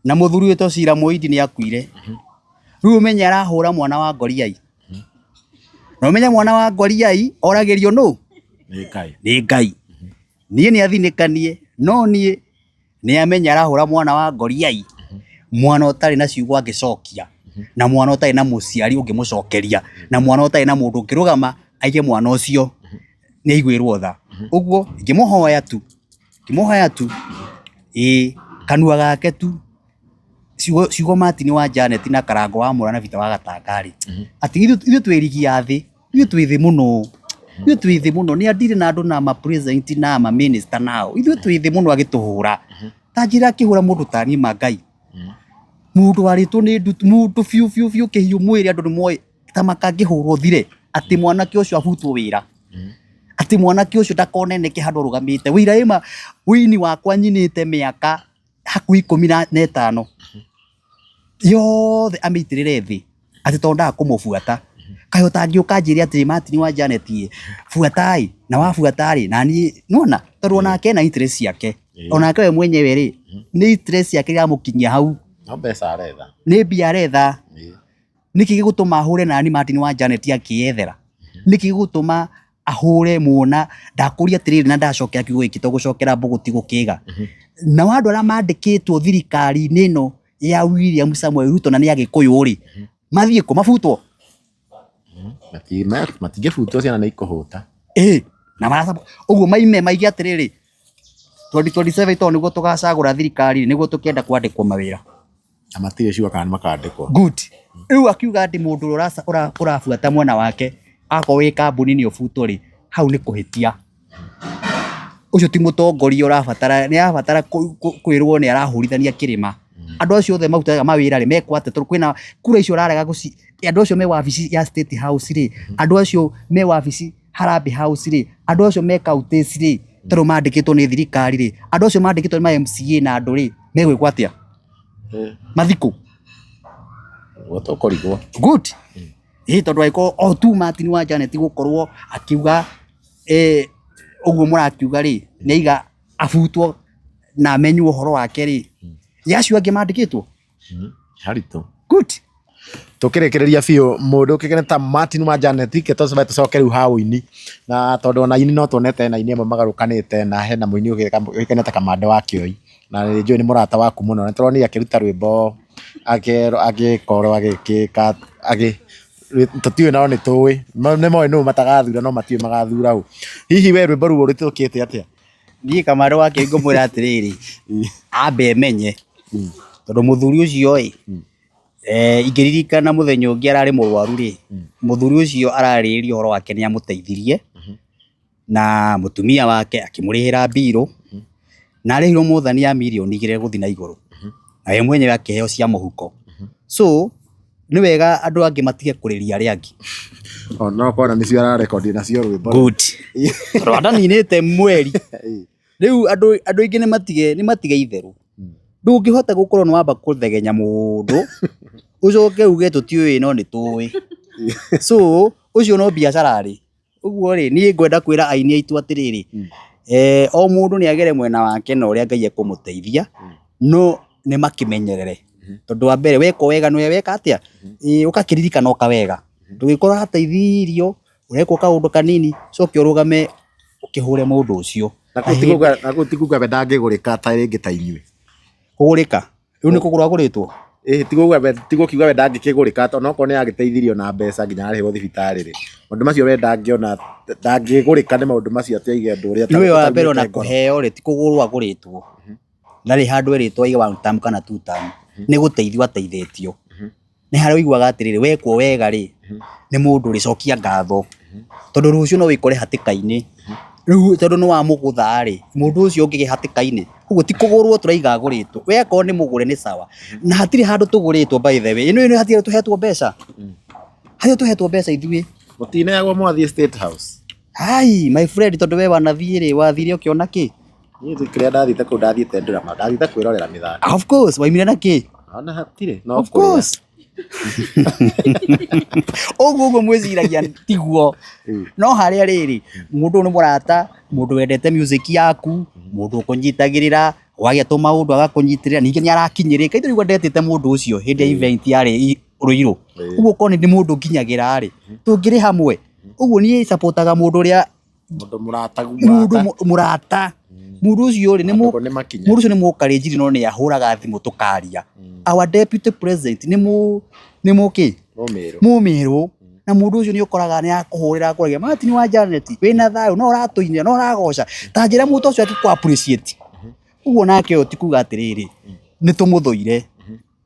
na mũthuri witũ Cira Mũindi nĩ akuire rĩu ũmenye arahũra mwana wa Ngoriai na ũmenye mwana wa Ngoriai oragĩrio nũ
Nĩ Ngai.
nĩ Ngai niĩ nĩ athinĩkanie no niĩ nĩ amenye arahũra mwana wa Ngoriai mwana ũtarĩ na ciugo angĩcokia na mwana ũtarĩ na mũciari ũngĩmũcokeria na mwana ũtarĩ na mũndũ ũngĩrũgama aige mwana ũcio nĩ aiguĩrwo tha ũguo ingĩmũhoya tu ngĩmũhoya tu ĩĩ kanua gake tu ciugo ciugo Martin wa Janet na Karango wa Mũra na Peter wa Gatanga rĩ atĩ ithuĩ twĩ rigi ya thĩ ithuĩ twĩ thĩ mũno ithuĩ twĩ thĩ mũno nĩ andire na andũ na ma president na ma minister nao ithuĩ twĩ thĩ mũno agĩtũhũra ta njĩra akĩhũra mũndũ ta niĩ ma Ngai. Mũndũ warĩtwo nĩ ndutu, mũndũ biũ biũ biũ kĩhiũ mwĩrĩ andũ nĩ moĩ ta makangĩhũrwo thire atĩ mwanake ũcio abutwo wĩra. Atĩ mwanake ũcio ndakoneneke handũ arũgamĩte. Wĩira ĩma wĩini wakwa nyinĩte mĩaka hakuhĩ 15 yothe amĩitĩrĩre thĩ atĩ tondũ ndaga kũmũbuata. Kaĩ ũtangĩũka njĩre atĩrĩ Martin wa Janet ĩ, buata ĩ, na wabuata rĩ, na niĩ nĩwona tondũ onake ena interest ciake. Onake we mwenyewe rĩ, nĩ interest ciake iramũkinyia hau.
No mbeca aretha.
Nĩ mbia aretha. Nĩkĩ gĩgũtũma ahũre nani Martin wa Janet akĩyethera? Nĩkĩ gĩgũtũma ahũre muona? Ndakũria atĩrĩrĩ na ndacokera kiugo gĩkĩ to gũcokera mbũgũ ti gũkĩga. Nao andũ arĩa mandĩkĩtwo thirikari-inĩ ĩno ya William Samoei Ruto na nĩ Agĩkũyũ rĩ, mathiĩ kũ? Mabutwo?
Matingĩbutwo ciana nĩ ikũhũta.
Ĩĩ, na ũguo maime maige atĩrĩrĩ, 2027 tondũ nĩguo tũgacagũra thirikari nĩguo tũkenda kwandĩkwo mawĩra.
Na matirĩ sure kana nĩ makandĩkwo.
Good. Rĩu akiuga atĩ mũndũ ũrĩa ũrabuata mwena wake akorwo wĩ kambuni nĩ ũbutwo rĩ, hau nĩ kũhĩtia. Ũcio ti mũtongoria ũrabatara, nĩ arabatara kwĩrwo nĩ arahũrithania kĩrĩma. Andũ acio othe marutaga mawĩra rĩ, mekwo atĩa tondũ kwĩna kura icio ũrarega gũci, andũ acio me wabici ya State House rĩ, andũ acio me wabici Harambee House rĩ, andũ acio me counties rĩ, tondũ mandĩkĩtwo nĩ thirikari rĩ, andũ acio mandĩkĩtwo nĩ ma MCA na andũ rĩ, megwĩkwo atĩa? Mathikũ?
Ũguo tũkũrigwo.
Good. Ĩĩ tondũ angĩkorwo o tu Martin wa Janet gũkorwo akiuga ũguo mũrakiuga rĩ, nĩ aiga abutwo na amenywo ũhoro wake rĩ, ĩ acio angĩ mandĩkĩtwo?
Haritũ.
Good.
Tũkĩrĩkĩrĩria biũ mũndũ ũkĩgene ta Martin wa Janet ke tũcoke rĩu ha ũini na tondũ ona aini no tuonete hena aini amwe magarũkanĩte na hena mũini ũĩkaine ta Kamande wa Kĩoi na nĩ njũĩ nĩ mũrata waku mũno na tũronire akĩruta rwĩmbo agĩkorwo agĩkĩka agĩ tũtiũĩ no nĩ tũĩ nĩ moĩ nũ matagathura no matiũĩ magathura ũ. Hihi we rwĩmbo rũu ũrũtũkĩte atĩa?
Niĩ Kamande wa Kĩoi ngũmwĩra atĩrĩrĩ, ambe emenye tondũ mũthuri ũcio ĩ, ingĩririkana mũthenya ũngĩ ararĩ mũrwaru rĩ, mũthuri ũcio ararĩrĩria ũhoro wake nĩ amũteithirie na mũtumia wake akĩmũrĩhĩra mbirũ na arĩhirwo mũthani ya mirioni 2 gũthiĩ na igũrũ na we mwenyewe akĩheo cia mũhuko. So nĩ wega andũ angĩ matige kũrĩria arĩa angĩ.
Ona okorwo na nĩcio ararekondi nacio rwĩmbo.
Good. Tondũ adaninĩte mweri. Rĩu andũ andũ aingĩ nĩ matige nĩ matige itherũ. Ndũngĩhota gũkorwo nĩ wamba kũthegenya mũndũ ũcoke uge tũtiũĩ no nĩ tũĩ. So ũcio no biacara rĩ. Ũguo rĩ niĩ ngwenda kwĩra aini aitũ atĩrĩrĩ, o mũndũ nĩ agere mwena wake na ũrĩa Ngai ekũmũteithia, no nĩ makĩmenyerere. Tondũ wa mbere wekwo wega nĩwe weka atĩa? Ũgakĩririkana o kawega. Ndũgĩkorwo ũrateithirio, ũrekwo kaũndũ kanini, ũcoke ũrũgame ũkĩhũre mũndũ ũcio.
Na kũu ti kuga we ndangĩgũrĩka ta rĩngĩ ta inyuĩ.
Kũgũrĩka? Rĩu nĩ kũgũrwo agũrĩtwo?
Ĩĩ ti gũkiuga we ndangĩkĩgũrĩka tondũ onokorwo nĩ agĩteithirio na mbeca nginya arĩhĩrwo thibitarĩ rĩ, maũndũ macio we ndangĩona, ndangĩgũrĩka nĩ maũndũ macio atĩ aige ũndũ ũrĩa
Nĩ ũyũ wa mbere ona kũheo rĩ, ti kũgũrwo agũrĩtwo. Ndarĩ handũ erĩtwo aige one term kana two term. Nĩ gũteithio ateithĩtio. Nĩ harĩa ũiguaga atĩrĩrĩ, wekwo wega rĩ, nĩ mũndũ rĩ, cokia ngatho. Tondũ rũciũ no wĩkore hatĩka-inĩ. Rĩu tondũ nĩ wamũgũtha rĩ, mũndũ ũcio ũngĩ hatĩka-inĩ. Ũguo ti kũgũrwo tũraiga agũrĩtwo. We akorwo nĩ mũgũre nĩ sawa. Na hatirĩ handũ tũgũrĩtwo by the way. Ĩno hatirĩ tũhetwo mbeca. Hatirĩ tũhetwo mbeca ithuĩ.
Mũtineagwo mwathiĩ State House?
Ai, my friend tondũ we wanathiĩ rĩ, wathire ũkĩona kĩ?
Niĩ kĩrĩa ndathiĩte kũu ndathiĩte drama, ndathiĩte kwĩrorera mĩthako.
Of course, waimire na kĩ?
Ona hatirĩ, no
Of course. Ũguo ũguo mwĩciragia tiguo. No harĩa rĩrĩ, mũndũ ũyũ nĩ mũrata, mũndũ wendete music yaku, mũndũ ũkũnyitagĩrĩra, wagĩa tũmaũndũ agakũnyitĩrĩra, ningĩ nĩ arakinyĩrĩka. Ithuĩ nĩguo ndetĩte mũndũ ũcio hĩndĩ ya event yarĩ Ruiru. Ũguo okorwo nĩ mũndũ nginyagĩra rĩ, tũngĩrĩ hamwe. Ũguo niĩ supportaga mũndũ ũrĩa
Mũndũ mũrata
mũndũ mũrata mũndũ ũcio rĩ nĩ
Andũ nĩ makinya.
mũndũ ũcio nĩ mũkarenjiri no nĩ ahũraga thimũ tũkaria. Our deputy president nĩ mũ nĩ mũkĩ
Mũmĩrũ.
Mũmĩrũ na mũndũ ũcio nĩ ũkoraga nĩ akũhũrĩra akũragia Martin wa Janet wĩna thayũ no ũratũinĩra no ũragoca ta njĩra mũndũ ũcio akĩkũ appreciate ũguo nake ũyũ ti kuga atĩrĩrĩ nĩ tũmũthũire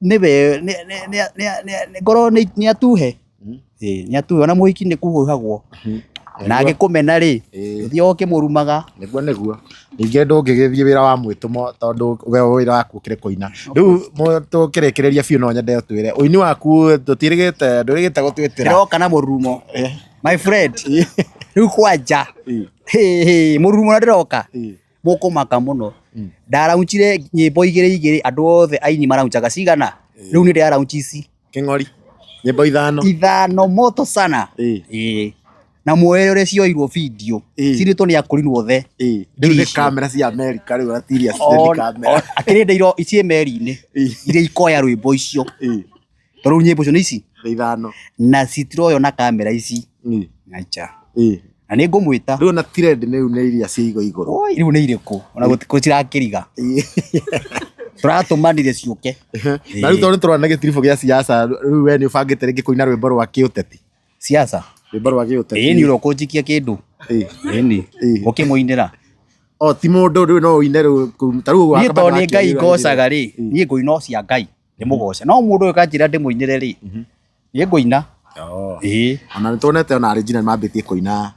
nĩwe ngorwo nĩ atuhe. Ĩĩ nĩ atuhe ona mũhiki nĩ kũhuhagwo. Na angĩkũmena rĩ,
Ĩĩ.
ũthiaga ũkĩmũrumaga.
Nĩguo nĩguo. Ningĩ ndũngĩgĩthiĩ wĩra wa mwĩtũmo tondũ we wĩra waku ũkĩrĩ kũina. Rĩu tũkĩrĩkĩrĩria biũ no nyende ũtwĩre ũini waku tũtirĩgĩte ndũrĩgĩte gũtwĩtĩra.
Ndĩroka na mũrurumo. My friend, rĩu kwanja. Hĩ, hĩ, mũrurumo na ndĩroka. Mũkũmaka mũno. Ndaraunchire nyĩmbo igĩrĩ igĩrĩ andũ othe aini maraunchaga cigana? Rĩu nĩ ndĩraraunchi ici.
Kĩng'ori. Nyĩmbo ithano.
Ithano moto sana.
Ĩĩ.
Ĩĩ. Na muoere ũrĩa cioirwo video.
Ĩĩ.
Cirĩtwo nĩ akũrinwo othe.
Ĩĩ. Rĩu nĩ kamera cia Amerika rĩu atiria nĩ kamera.
Akĩrĩ ndĩiro ciĩ meri-inĩ.
Ĩĩ.
Iria ikoya rwĩmbo icio.
Ĩĩ.
Tondũ rĩu nyĩmbo icio nĩ ici.
Nĩ ithano.
Na citiroywo na kamera ici.
Ĩĩ.
Acha.
Ĩĩ.
Na nĩ ngũmwĩta.
Rĩu ona trend rĩu nĩ iria cia igo igũrũ.
Oi, rĩu nĩ irĩkũ? Ona gũtirakĩriga.
Ĩĩ.
Tũratũmanire ciũke.
Na rĩu tondũ nĩ tũrona gĩtiribũ gĩa siasa rĩu we nĩ ũbangĩte rĩngĩ kũina rwĩmbo rwa kĩũteti.
Siasa.
Rwĩmbo rwa gĩũteti.
Ĩĩ ni ũrokũnjikia kĩndũ.
Ĩĩ.
Ĩni.
Ĩĩ.
Ũkĩmũinĩra.
O ti mũndũ rĩu no ũine rĩu ta rĩu
Niĩ tondũ nĩ Ngai ngocaga rĩ, niĩ ngũina o cia Ngai ndĩmũgoce. No mũndũ ũyũ kanjĩra ndĩmũinĩre rĩ, niĩ ngũina. Ĩĩ.
Ona nĩ tuonete ona Regina nĩ mambĩtie kũina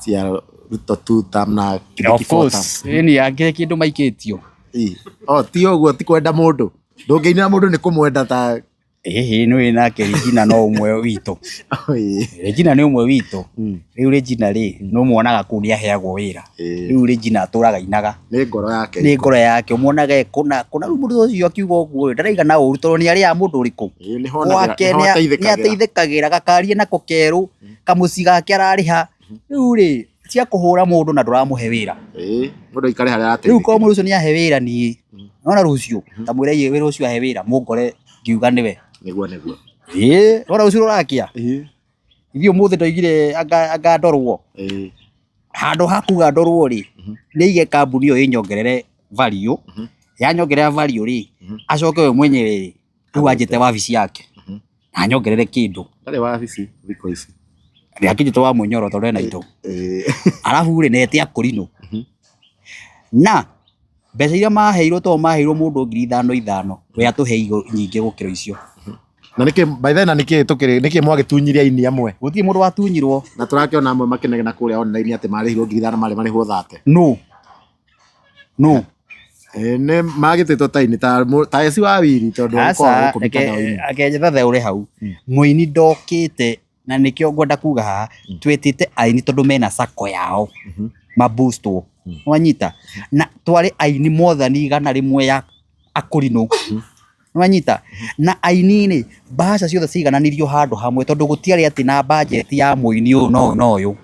cia Ruto two term na Kibaki
Of
four term.
course. Ĩni angĩ kĩndũ maikĩtio.
Ĩĩ. O ti ũguo ti kwenda mũndũ. Ndũngĩinĩra mũndũ nĩ kũmwenda ta
Ĩhĩ nĩ nake Regina no ũmwe witũ.
Ĩĩ.
Regina nĩ ũmwe witũ. Rĩu Regina rĩ, nĩ ũmuonaga kũu nĩ aheagwo wĩra.
Ĩĩ.
Rĩu Regina atũraga ainaga.
Nĩ ngoro yake.
Nĩ ngoro yake ũmuonaga e kũna kũna rĩu mũndũ ũcio akiuga ũguo rĩ, ndaraiga na ũru tondũ nĩ arĩaga mũndũ ũrĩkũ.
Ĩĩ, nĩho onagĩra-
Gwake
nĩho ateithĩkagĩra.
nĩ ateithĩkagĩra gakaria nako kerũ kamũciĩ gake ararĩha. Rĩu rĩ cia kũhũra mũndũ na ndũramũhe wĩra.
Ĩĩ, mũndũ aikare harĩa
Rĩu korwo
arateithĩkĩra.
mũndũ ũcio nĩ ahe wĩra niĩ nona rũciũ ta mwĩre wĩra ũcio ahe wĩra mũngore ngiuga nĩwe.
Nĩguo nĩguo.
Ĩĩ nona rũciũ rũrakĩa.
Ĩĩ.
Ithuĩ ũmũthĩ ndoigire anga ndorwo.
Ĩĩ.
Handũ ha kuga ndorwo rĩ, nĩ aige kambuni ĩyo ĩnyongerere value. Yanyongerera value rĩ, acoke we mwenyewe rĩ, rĩu anjĩte wabici yake. Na anyongerere kĩndũ.
Ndarĩ wabici thikũ ici.
Akĩnjĩta wa mũnyoro tondũ ena indo.
Ĩĩ.
Arabu rĩ, na ete akũrinũ. Na mbeca iria maheirwo tondũ maheirwo mũndũ 5,000 5,000, we atũhe nyingĩ gũkĩra icio.
Na nĩkĩ by then na nĩkĩ tũkĩrĩ nĩkĩ mwagĩtunyire aini amwe?
Gũtirĩ mũndũ watunyirwo.
Na tũrakĩona amwe makĩnegena kũrĩa online atĩ marĩhirwo 5,000 marĩ marĩhwo 30.
No. No.
Ĩĩ, nĩ magĩtĩtwo ta aini ta ta Eci wa Wiri tondũ
Aca,
gũkũ mĩtandao-inĩ.
reke njethathaũre hau. Mũini ndokĩte na nĩkĩo ngwenda kuga haha twĩtĩte aini tondũ mena sacco yao maboostwo. Nĩwanyita? Na twarĩ aini mothani 100 ya akũrinũ. Nĩwanyita? Na aini rĩ, mbaca ciothe ciaigananirio handũ hamwe tondũ gũtiarĩ atĩ na budget ya mũini ũyũ na ũyũ na ũyũ.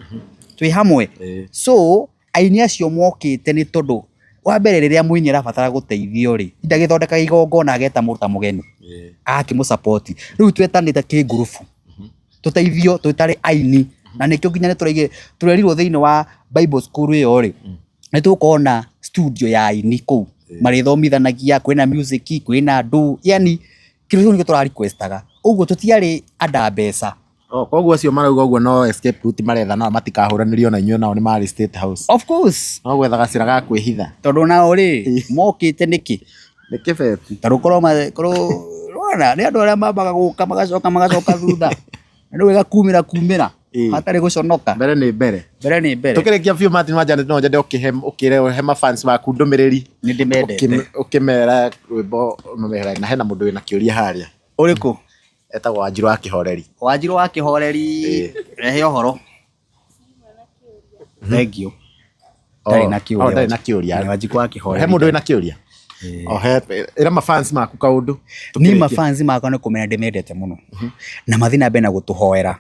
Twĩ hamwe? So aini acio mokĩte nĩ tondũ wa mbere rĩrĩa mũini arabatara gũteithio rĩ, ndagĩthondekaga igongona ageta mũndũ ta mũgeni agakĩmũ support. Rĩu twetanĩte kĩngurubu tũteithio twĩ aini na nĩkĩo nginya nĩ tũrerirwo thĩinĩ wa Bible school ĩyo rĩ, nĩ tũgũkorwo na studio ya aini kũu marĩthomithanagia, kwĩna music, kwĩna andũ, yani kĩndũ kĩu nĩkĩo tũra request aga. Ũguo tũtiarĩ anda mbeca.
Oh, koguo acio marauga ũguo no escape route maretha nao matikahũranĩrio na inyuĩ nao nĩ marĩ State House.
Of course.
No gwetha gacĩra ga kwĩhitha.
Tondũ nao rĩ, mokĩte nĩkĩ?
Nĩ kĩbeti.
Tondũ korwo korwo nĩ andũ arĩa mambaga gũka magacoka magacoka thutha. Na rĩu ĩgakumĩra kumĩra hatarĩ gũconoka.
Mbere nĩ mbere.
Mbere nĩ mbere.
Tũkĩrĩkia biũ Martin wa Janet no nyende ũkĩhe ũkĩre ũhe mafans maku ndũmĩrĩri.
Nĩ ndĩmendete.
Ũkĩmera rwĩmbo ũmamere na hena mũndũ wĩna kĩũria harĩa.
Ũrĩkũ?
Etagwo Wanjirũ wa Kĩhoreri.
Wanjirũ wa Kĩhoreri, rehe ũhoro. Thank you. Ndarĩ na kĩũria.
Oh, ndarĩ na kĩũria.
Wanjikũ wa Kĩhoreri.
He mũndũ wĩna kĩũria? O he ĩra mafans maku kaũndũ.
Niĩ mafans makwa nĩ kũmenya ndĩmendete mũno. Na mathiĩ na mbere na gũtũhoera.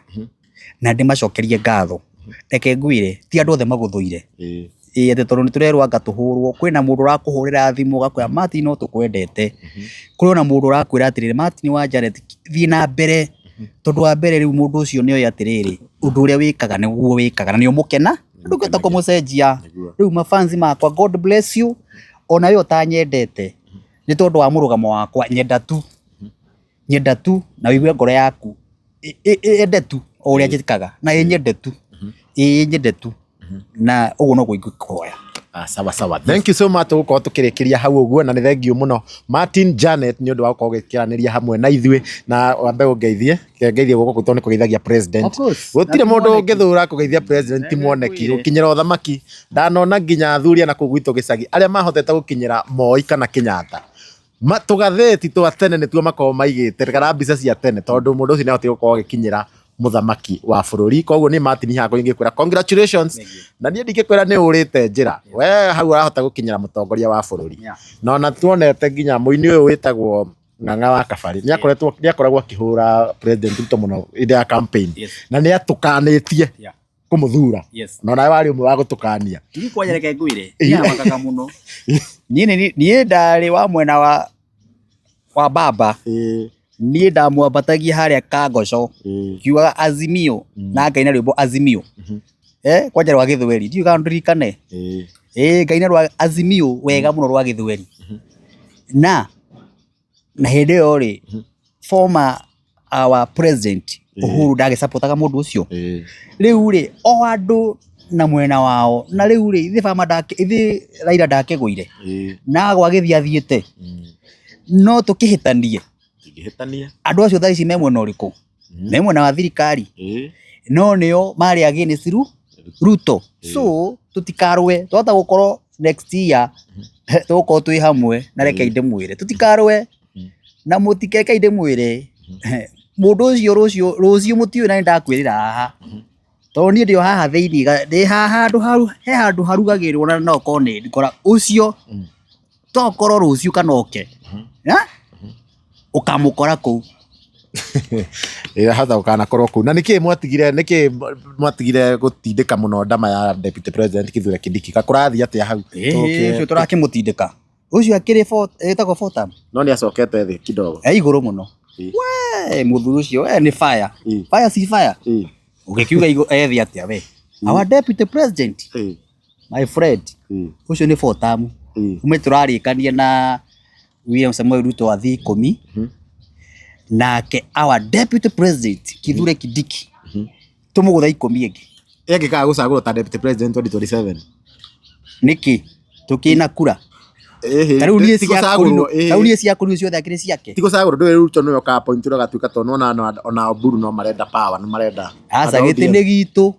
Na ndĩmacokerie ngatho. Reke ngwĩre, ti andũ othe magũthũire. Ĩĩ atĩ tondũ nĩ tũrerwo anga tũhũrwo, kwĩna mũndũ ũrakũhũrĩra thimũ agakwĩra Martin no tũkwendete. Kũrĩ ona mũndũ ũrakwĩra atĩrĩrĩ Martin wa Janet thiĩ na mbere. Tondũ wa mbere rĩu mũndũ ũcio nĩ oĩ atĩrĩrĩ, ũndũ ũrĩa wĩkaga nĩguo wĩkaga na nĩ ũmũkena, ndũngĩhota kũmũcenjia. Rĩu mafans makwa God bless you, ona we ũtanyendete, nĩ tondũ wa mũrũgamo wakwa, nyenda tu. Nyenda tu na ũigue ngoro yaku ĩende tu o ũrĩa njĩkaga na ĩnyende tu. Ĩnyende tu. Na ũguo noguo ingĩkũhoya.
Ah, sawa sawa, thank you so much. Tũgũkorwo tũkĩrĩkĩria hau ũguo, na nĩ thank you mũno Martin Janet nĩ ũndũ wa gũkorwo ũgĩkĩranĩria hamwe na ithuĩ. Na wambe ũngeithie, ngeithie guoko gwitũ nĩ kũgeithagia president.
Of course.
Gũtirĩ
Na ti
mũndũ
mwoneki.
ũngĩthũra kũgeithia president ti mwoneki gũkinyĩra ũthamaki. Ndanona nginya athuri ana kũu gwitũ gĩcagi arĩa mahotete gũkinyĩra Moi kana Kenyatta, tũgathĩti twa tene nĩtuo makoragwo maigĩte kana mbica cia tene, tondũ mũndũ ũcio nĩahotire gũkorwo agĩkinyĩra mũthamaki wa bũrũri. Koguo niĩ Martin hakwa ingĩkwĩra congratulations, na niĩ ndingĩkwĩra nĩ ũrĩte njĩra, we hau ũrahota gũkinyĩra mũtongoria wa bũrũri. Na ona tuonete nginya mũini ũyũ wĩtagwo Ng'ang'a wa Kabarĩ nĩakoretwo nĩakoragwo akĩhũra President Ruto mũno hĩndĩ ya campaign, na nĩatũkanĩtie kũmũthura. Na onawe warĩ ũmwe wa gũtũkania.
Niĩ kwanja reke ngwĩre, niĩ amakaga mũno. Niĩ niĩ ndarĩ wa mwena wa baba. Niĩ ndamwambatagia harĩa Kangoco, ngiugaga Azimio na ngaina rwĩmbo Azimio. Eh, kwanja rwa Gĩthweri, ndiũĩ kana ndirikane. Ĩĩ ngaina rwa Azimio wega mũno rwa Gĩthweri. Na hĩndĩ ĩyo rĩ, former our president Uhuru ndagĩcapotaga mũndũ ũcio. Rĩu rĩ, o andũ na mwena wao, na rĩu rĩ, ithe baba ithe Raila ndakĩgũire na agwa agĩthiĩ athiĩte, no tũkĩhĩtanie.
Tũtingĩhĩtania.
Andũ acio thaa ici me mwena ũrĩkũ? Me mwena wa thirikari, no nĩo marĩ against Ruto. So tũtikarũe, twahota gũkorwo next year tũgũkorwo twĩ hamwe. Na rekei ndĩmwĩre tũtikarũe, na mũtike, rekei ndĩmwĩre mũndũ ũcio rũciũ rũciũ mũtiũĩ, na nĩndakwĩrĩra haha, tondũ niĩ ndĩ o haha thĩinĩ, ndĩ haha handũ haru, he handũ harugagĩrwo, na no korwo nĩ ngora ũcio, tokorwo rũciũ kana oke. Ũkamũkora kũu.
Ĩ, hata ũkanakorwo kũu. Na nĩkĩ mwatigire, nĩkĩ mwatigire gũtindĩka mũno ndama ya Deputy President Kithure Kindiki? Kakũrathiĩ atĩa hau?
Ũcio tũrakĩmũtindĩka, ũcio akĩrĩ ĩtagwo four term.
No nĩ acokete thĩ kidogo.
E igũrũ mũno. We mũthuri ũcio we nĩ fire. Fire si fire. Ũgĩkiuga ethi atĩa we our deputy president? My friend, ũcio nĩ four term. Ume tũrarĩkania na William Samoei Ruto athiĩ 10, nake our deputy president Kithure Kindiki tũmũgũtha 10 ĩngĩ.
Angĩkaga gũcagũrwo ta deputy president 2027?
Nĩkĩ tũkĩna kura? Ta rĩu niĩ
Ti
cia
gũcagũrwo,
kũrinũ, ta rĩu niĩ cia kũrinũ ciothe akĩrĩ ciake.
Ti gũcagũrwo, ndũĩ Ruto nĩwe ũka appoint ũgatuĩka, tondũ nĩwona ona Oburu no marenda power, nĩ marenda.
Aca,
Andũ a
gĩtĩ
ODM.
nĩ gitũ.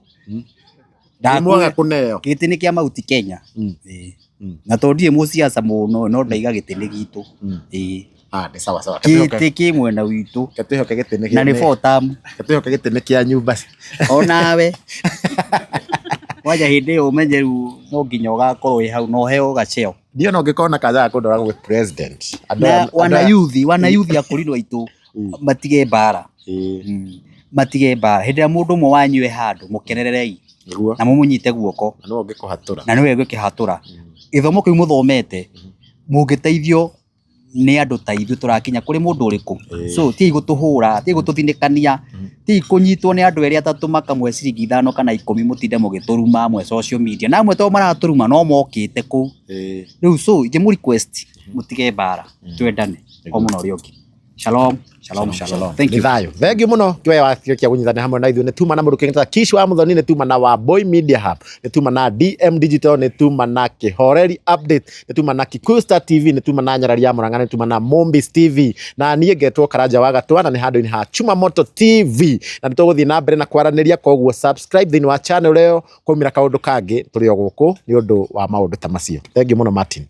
Nĩ mwaga kũneo.
Gĩtĩ nĩ kĩa Mount Kenya. Ĩĩ. Na tondũ ndirĩ mũciaca mũno, no ndaiga gĩtĩ nĩ gitũ. Ĩĩ.
Ah, nĩ sawa sawa.
Gĩtĩ kĩ mwena witũ.
Twĩhoke gĩtĩ nĩ
Na nĩ four term.
Twĩhoke gĩtĩ nĩ kĩa nyumba.
Onawe kwanja hĩndĩ ĩyo ũmenye rĩu no nginya ũgakorwo wĩ hau na ũheo gaceo.
Ndiona ona ũngĩkona kanja ga kũndwara gwĩ president. Andũ
Na
aya-
wana yuthi akũrinũ aitũ matige mbara. Matige mbara. Hĩndĩ ĩrĩa mũndũ ũmwe wanyu e handũ, mũkenererei na mũmũnyite guoko.
Na nĩwe ũngĩkũhatũra.
Na nĩwe ũngĩkĩhatũra. Gĩthomo kĩu mũthomete mũngĩteithio nĩ andũ ta ithuĩ, tũrakinya kũrĩ mũndũ ũrĩkũ? So tigai gũtũhũra, tigai gũtũthinĩkania, tigai kũnyitwo nĩ andũ erĩ atatũ makamũhe ciringi 5 kana 10, mũtinde mũgĩtũruma amwe social media, na amwe to maratũruma no mokĩte kũu rĩu. So ingĩmũ request mũtige mbara, twendane o mũno ũrĩa ũngĩ. Shalom, shalom, shalom. Thank
Nĩ
you.
Thayũ, thengiũ mũno kĩoya wakĩrĩkia kũnyitanĩra hamwe na ithuĩ. Nĩ tuma na mũndũ kĩngĩ Kish wa Mũthoni, nĩ tuma na wa Boy Media Hub, nĩ tuma na DM Digital, nĩ tuma na Kĩhoreri Update, nĩ tuma na Kikuyu Star TV, nĩ tuma na Nyarari ya Mũrang'a, nĩ tuma na Mombis TV, na niĩ ngetwo Karanja wa Gatwa, na nĩ handũ-inĩ ha Chuma Moto TV, na nĩ tũgũthiĩ na mbere na kwaranĩria. Koguo subscribe thĩinĩ wa channel ĩyo, kwaumĩra kaũndũ kangĩ tũrĩ o gũkũ nĩ ũndũ wa maũndũ ta macio. Thengiũ mũno, Martin.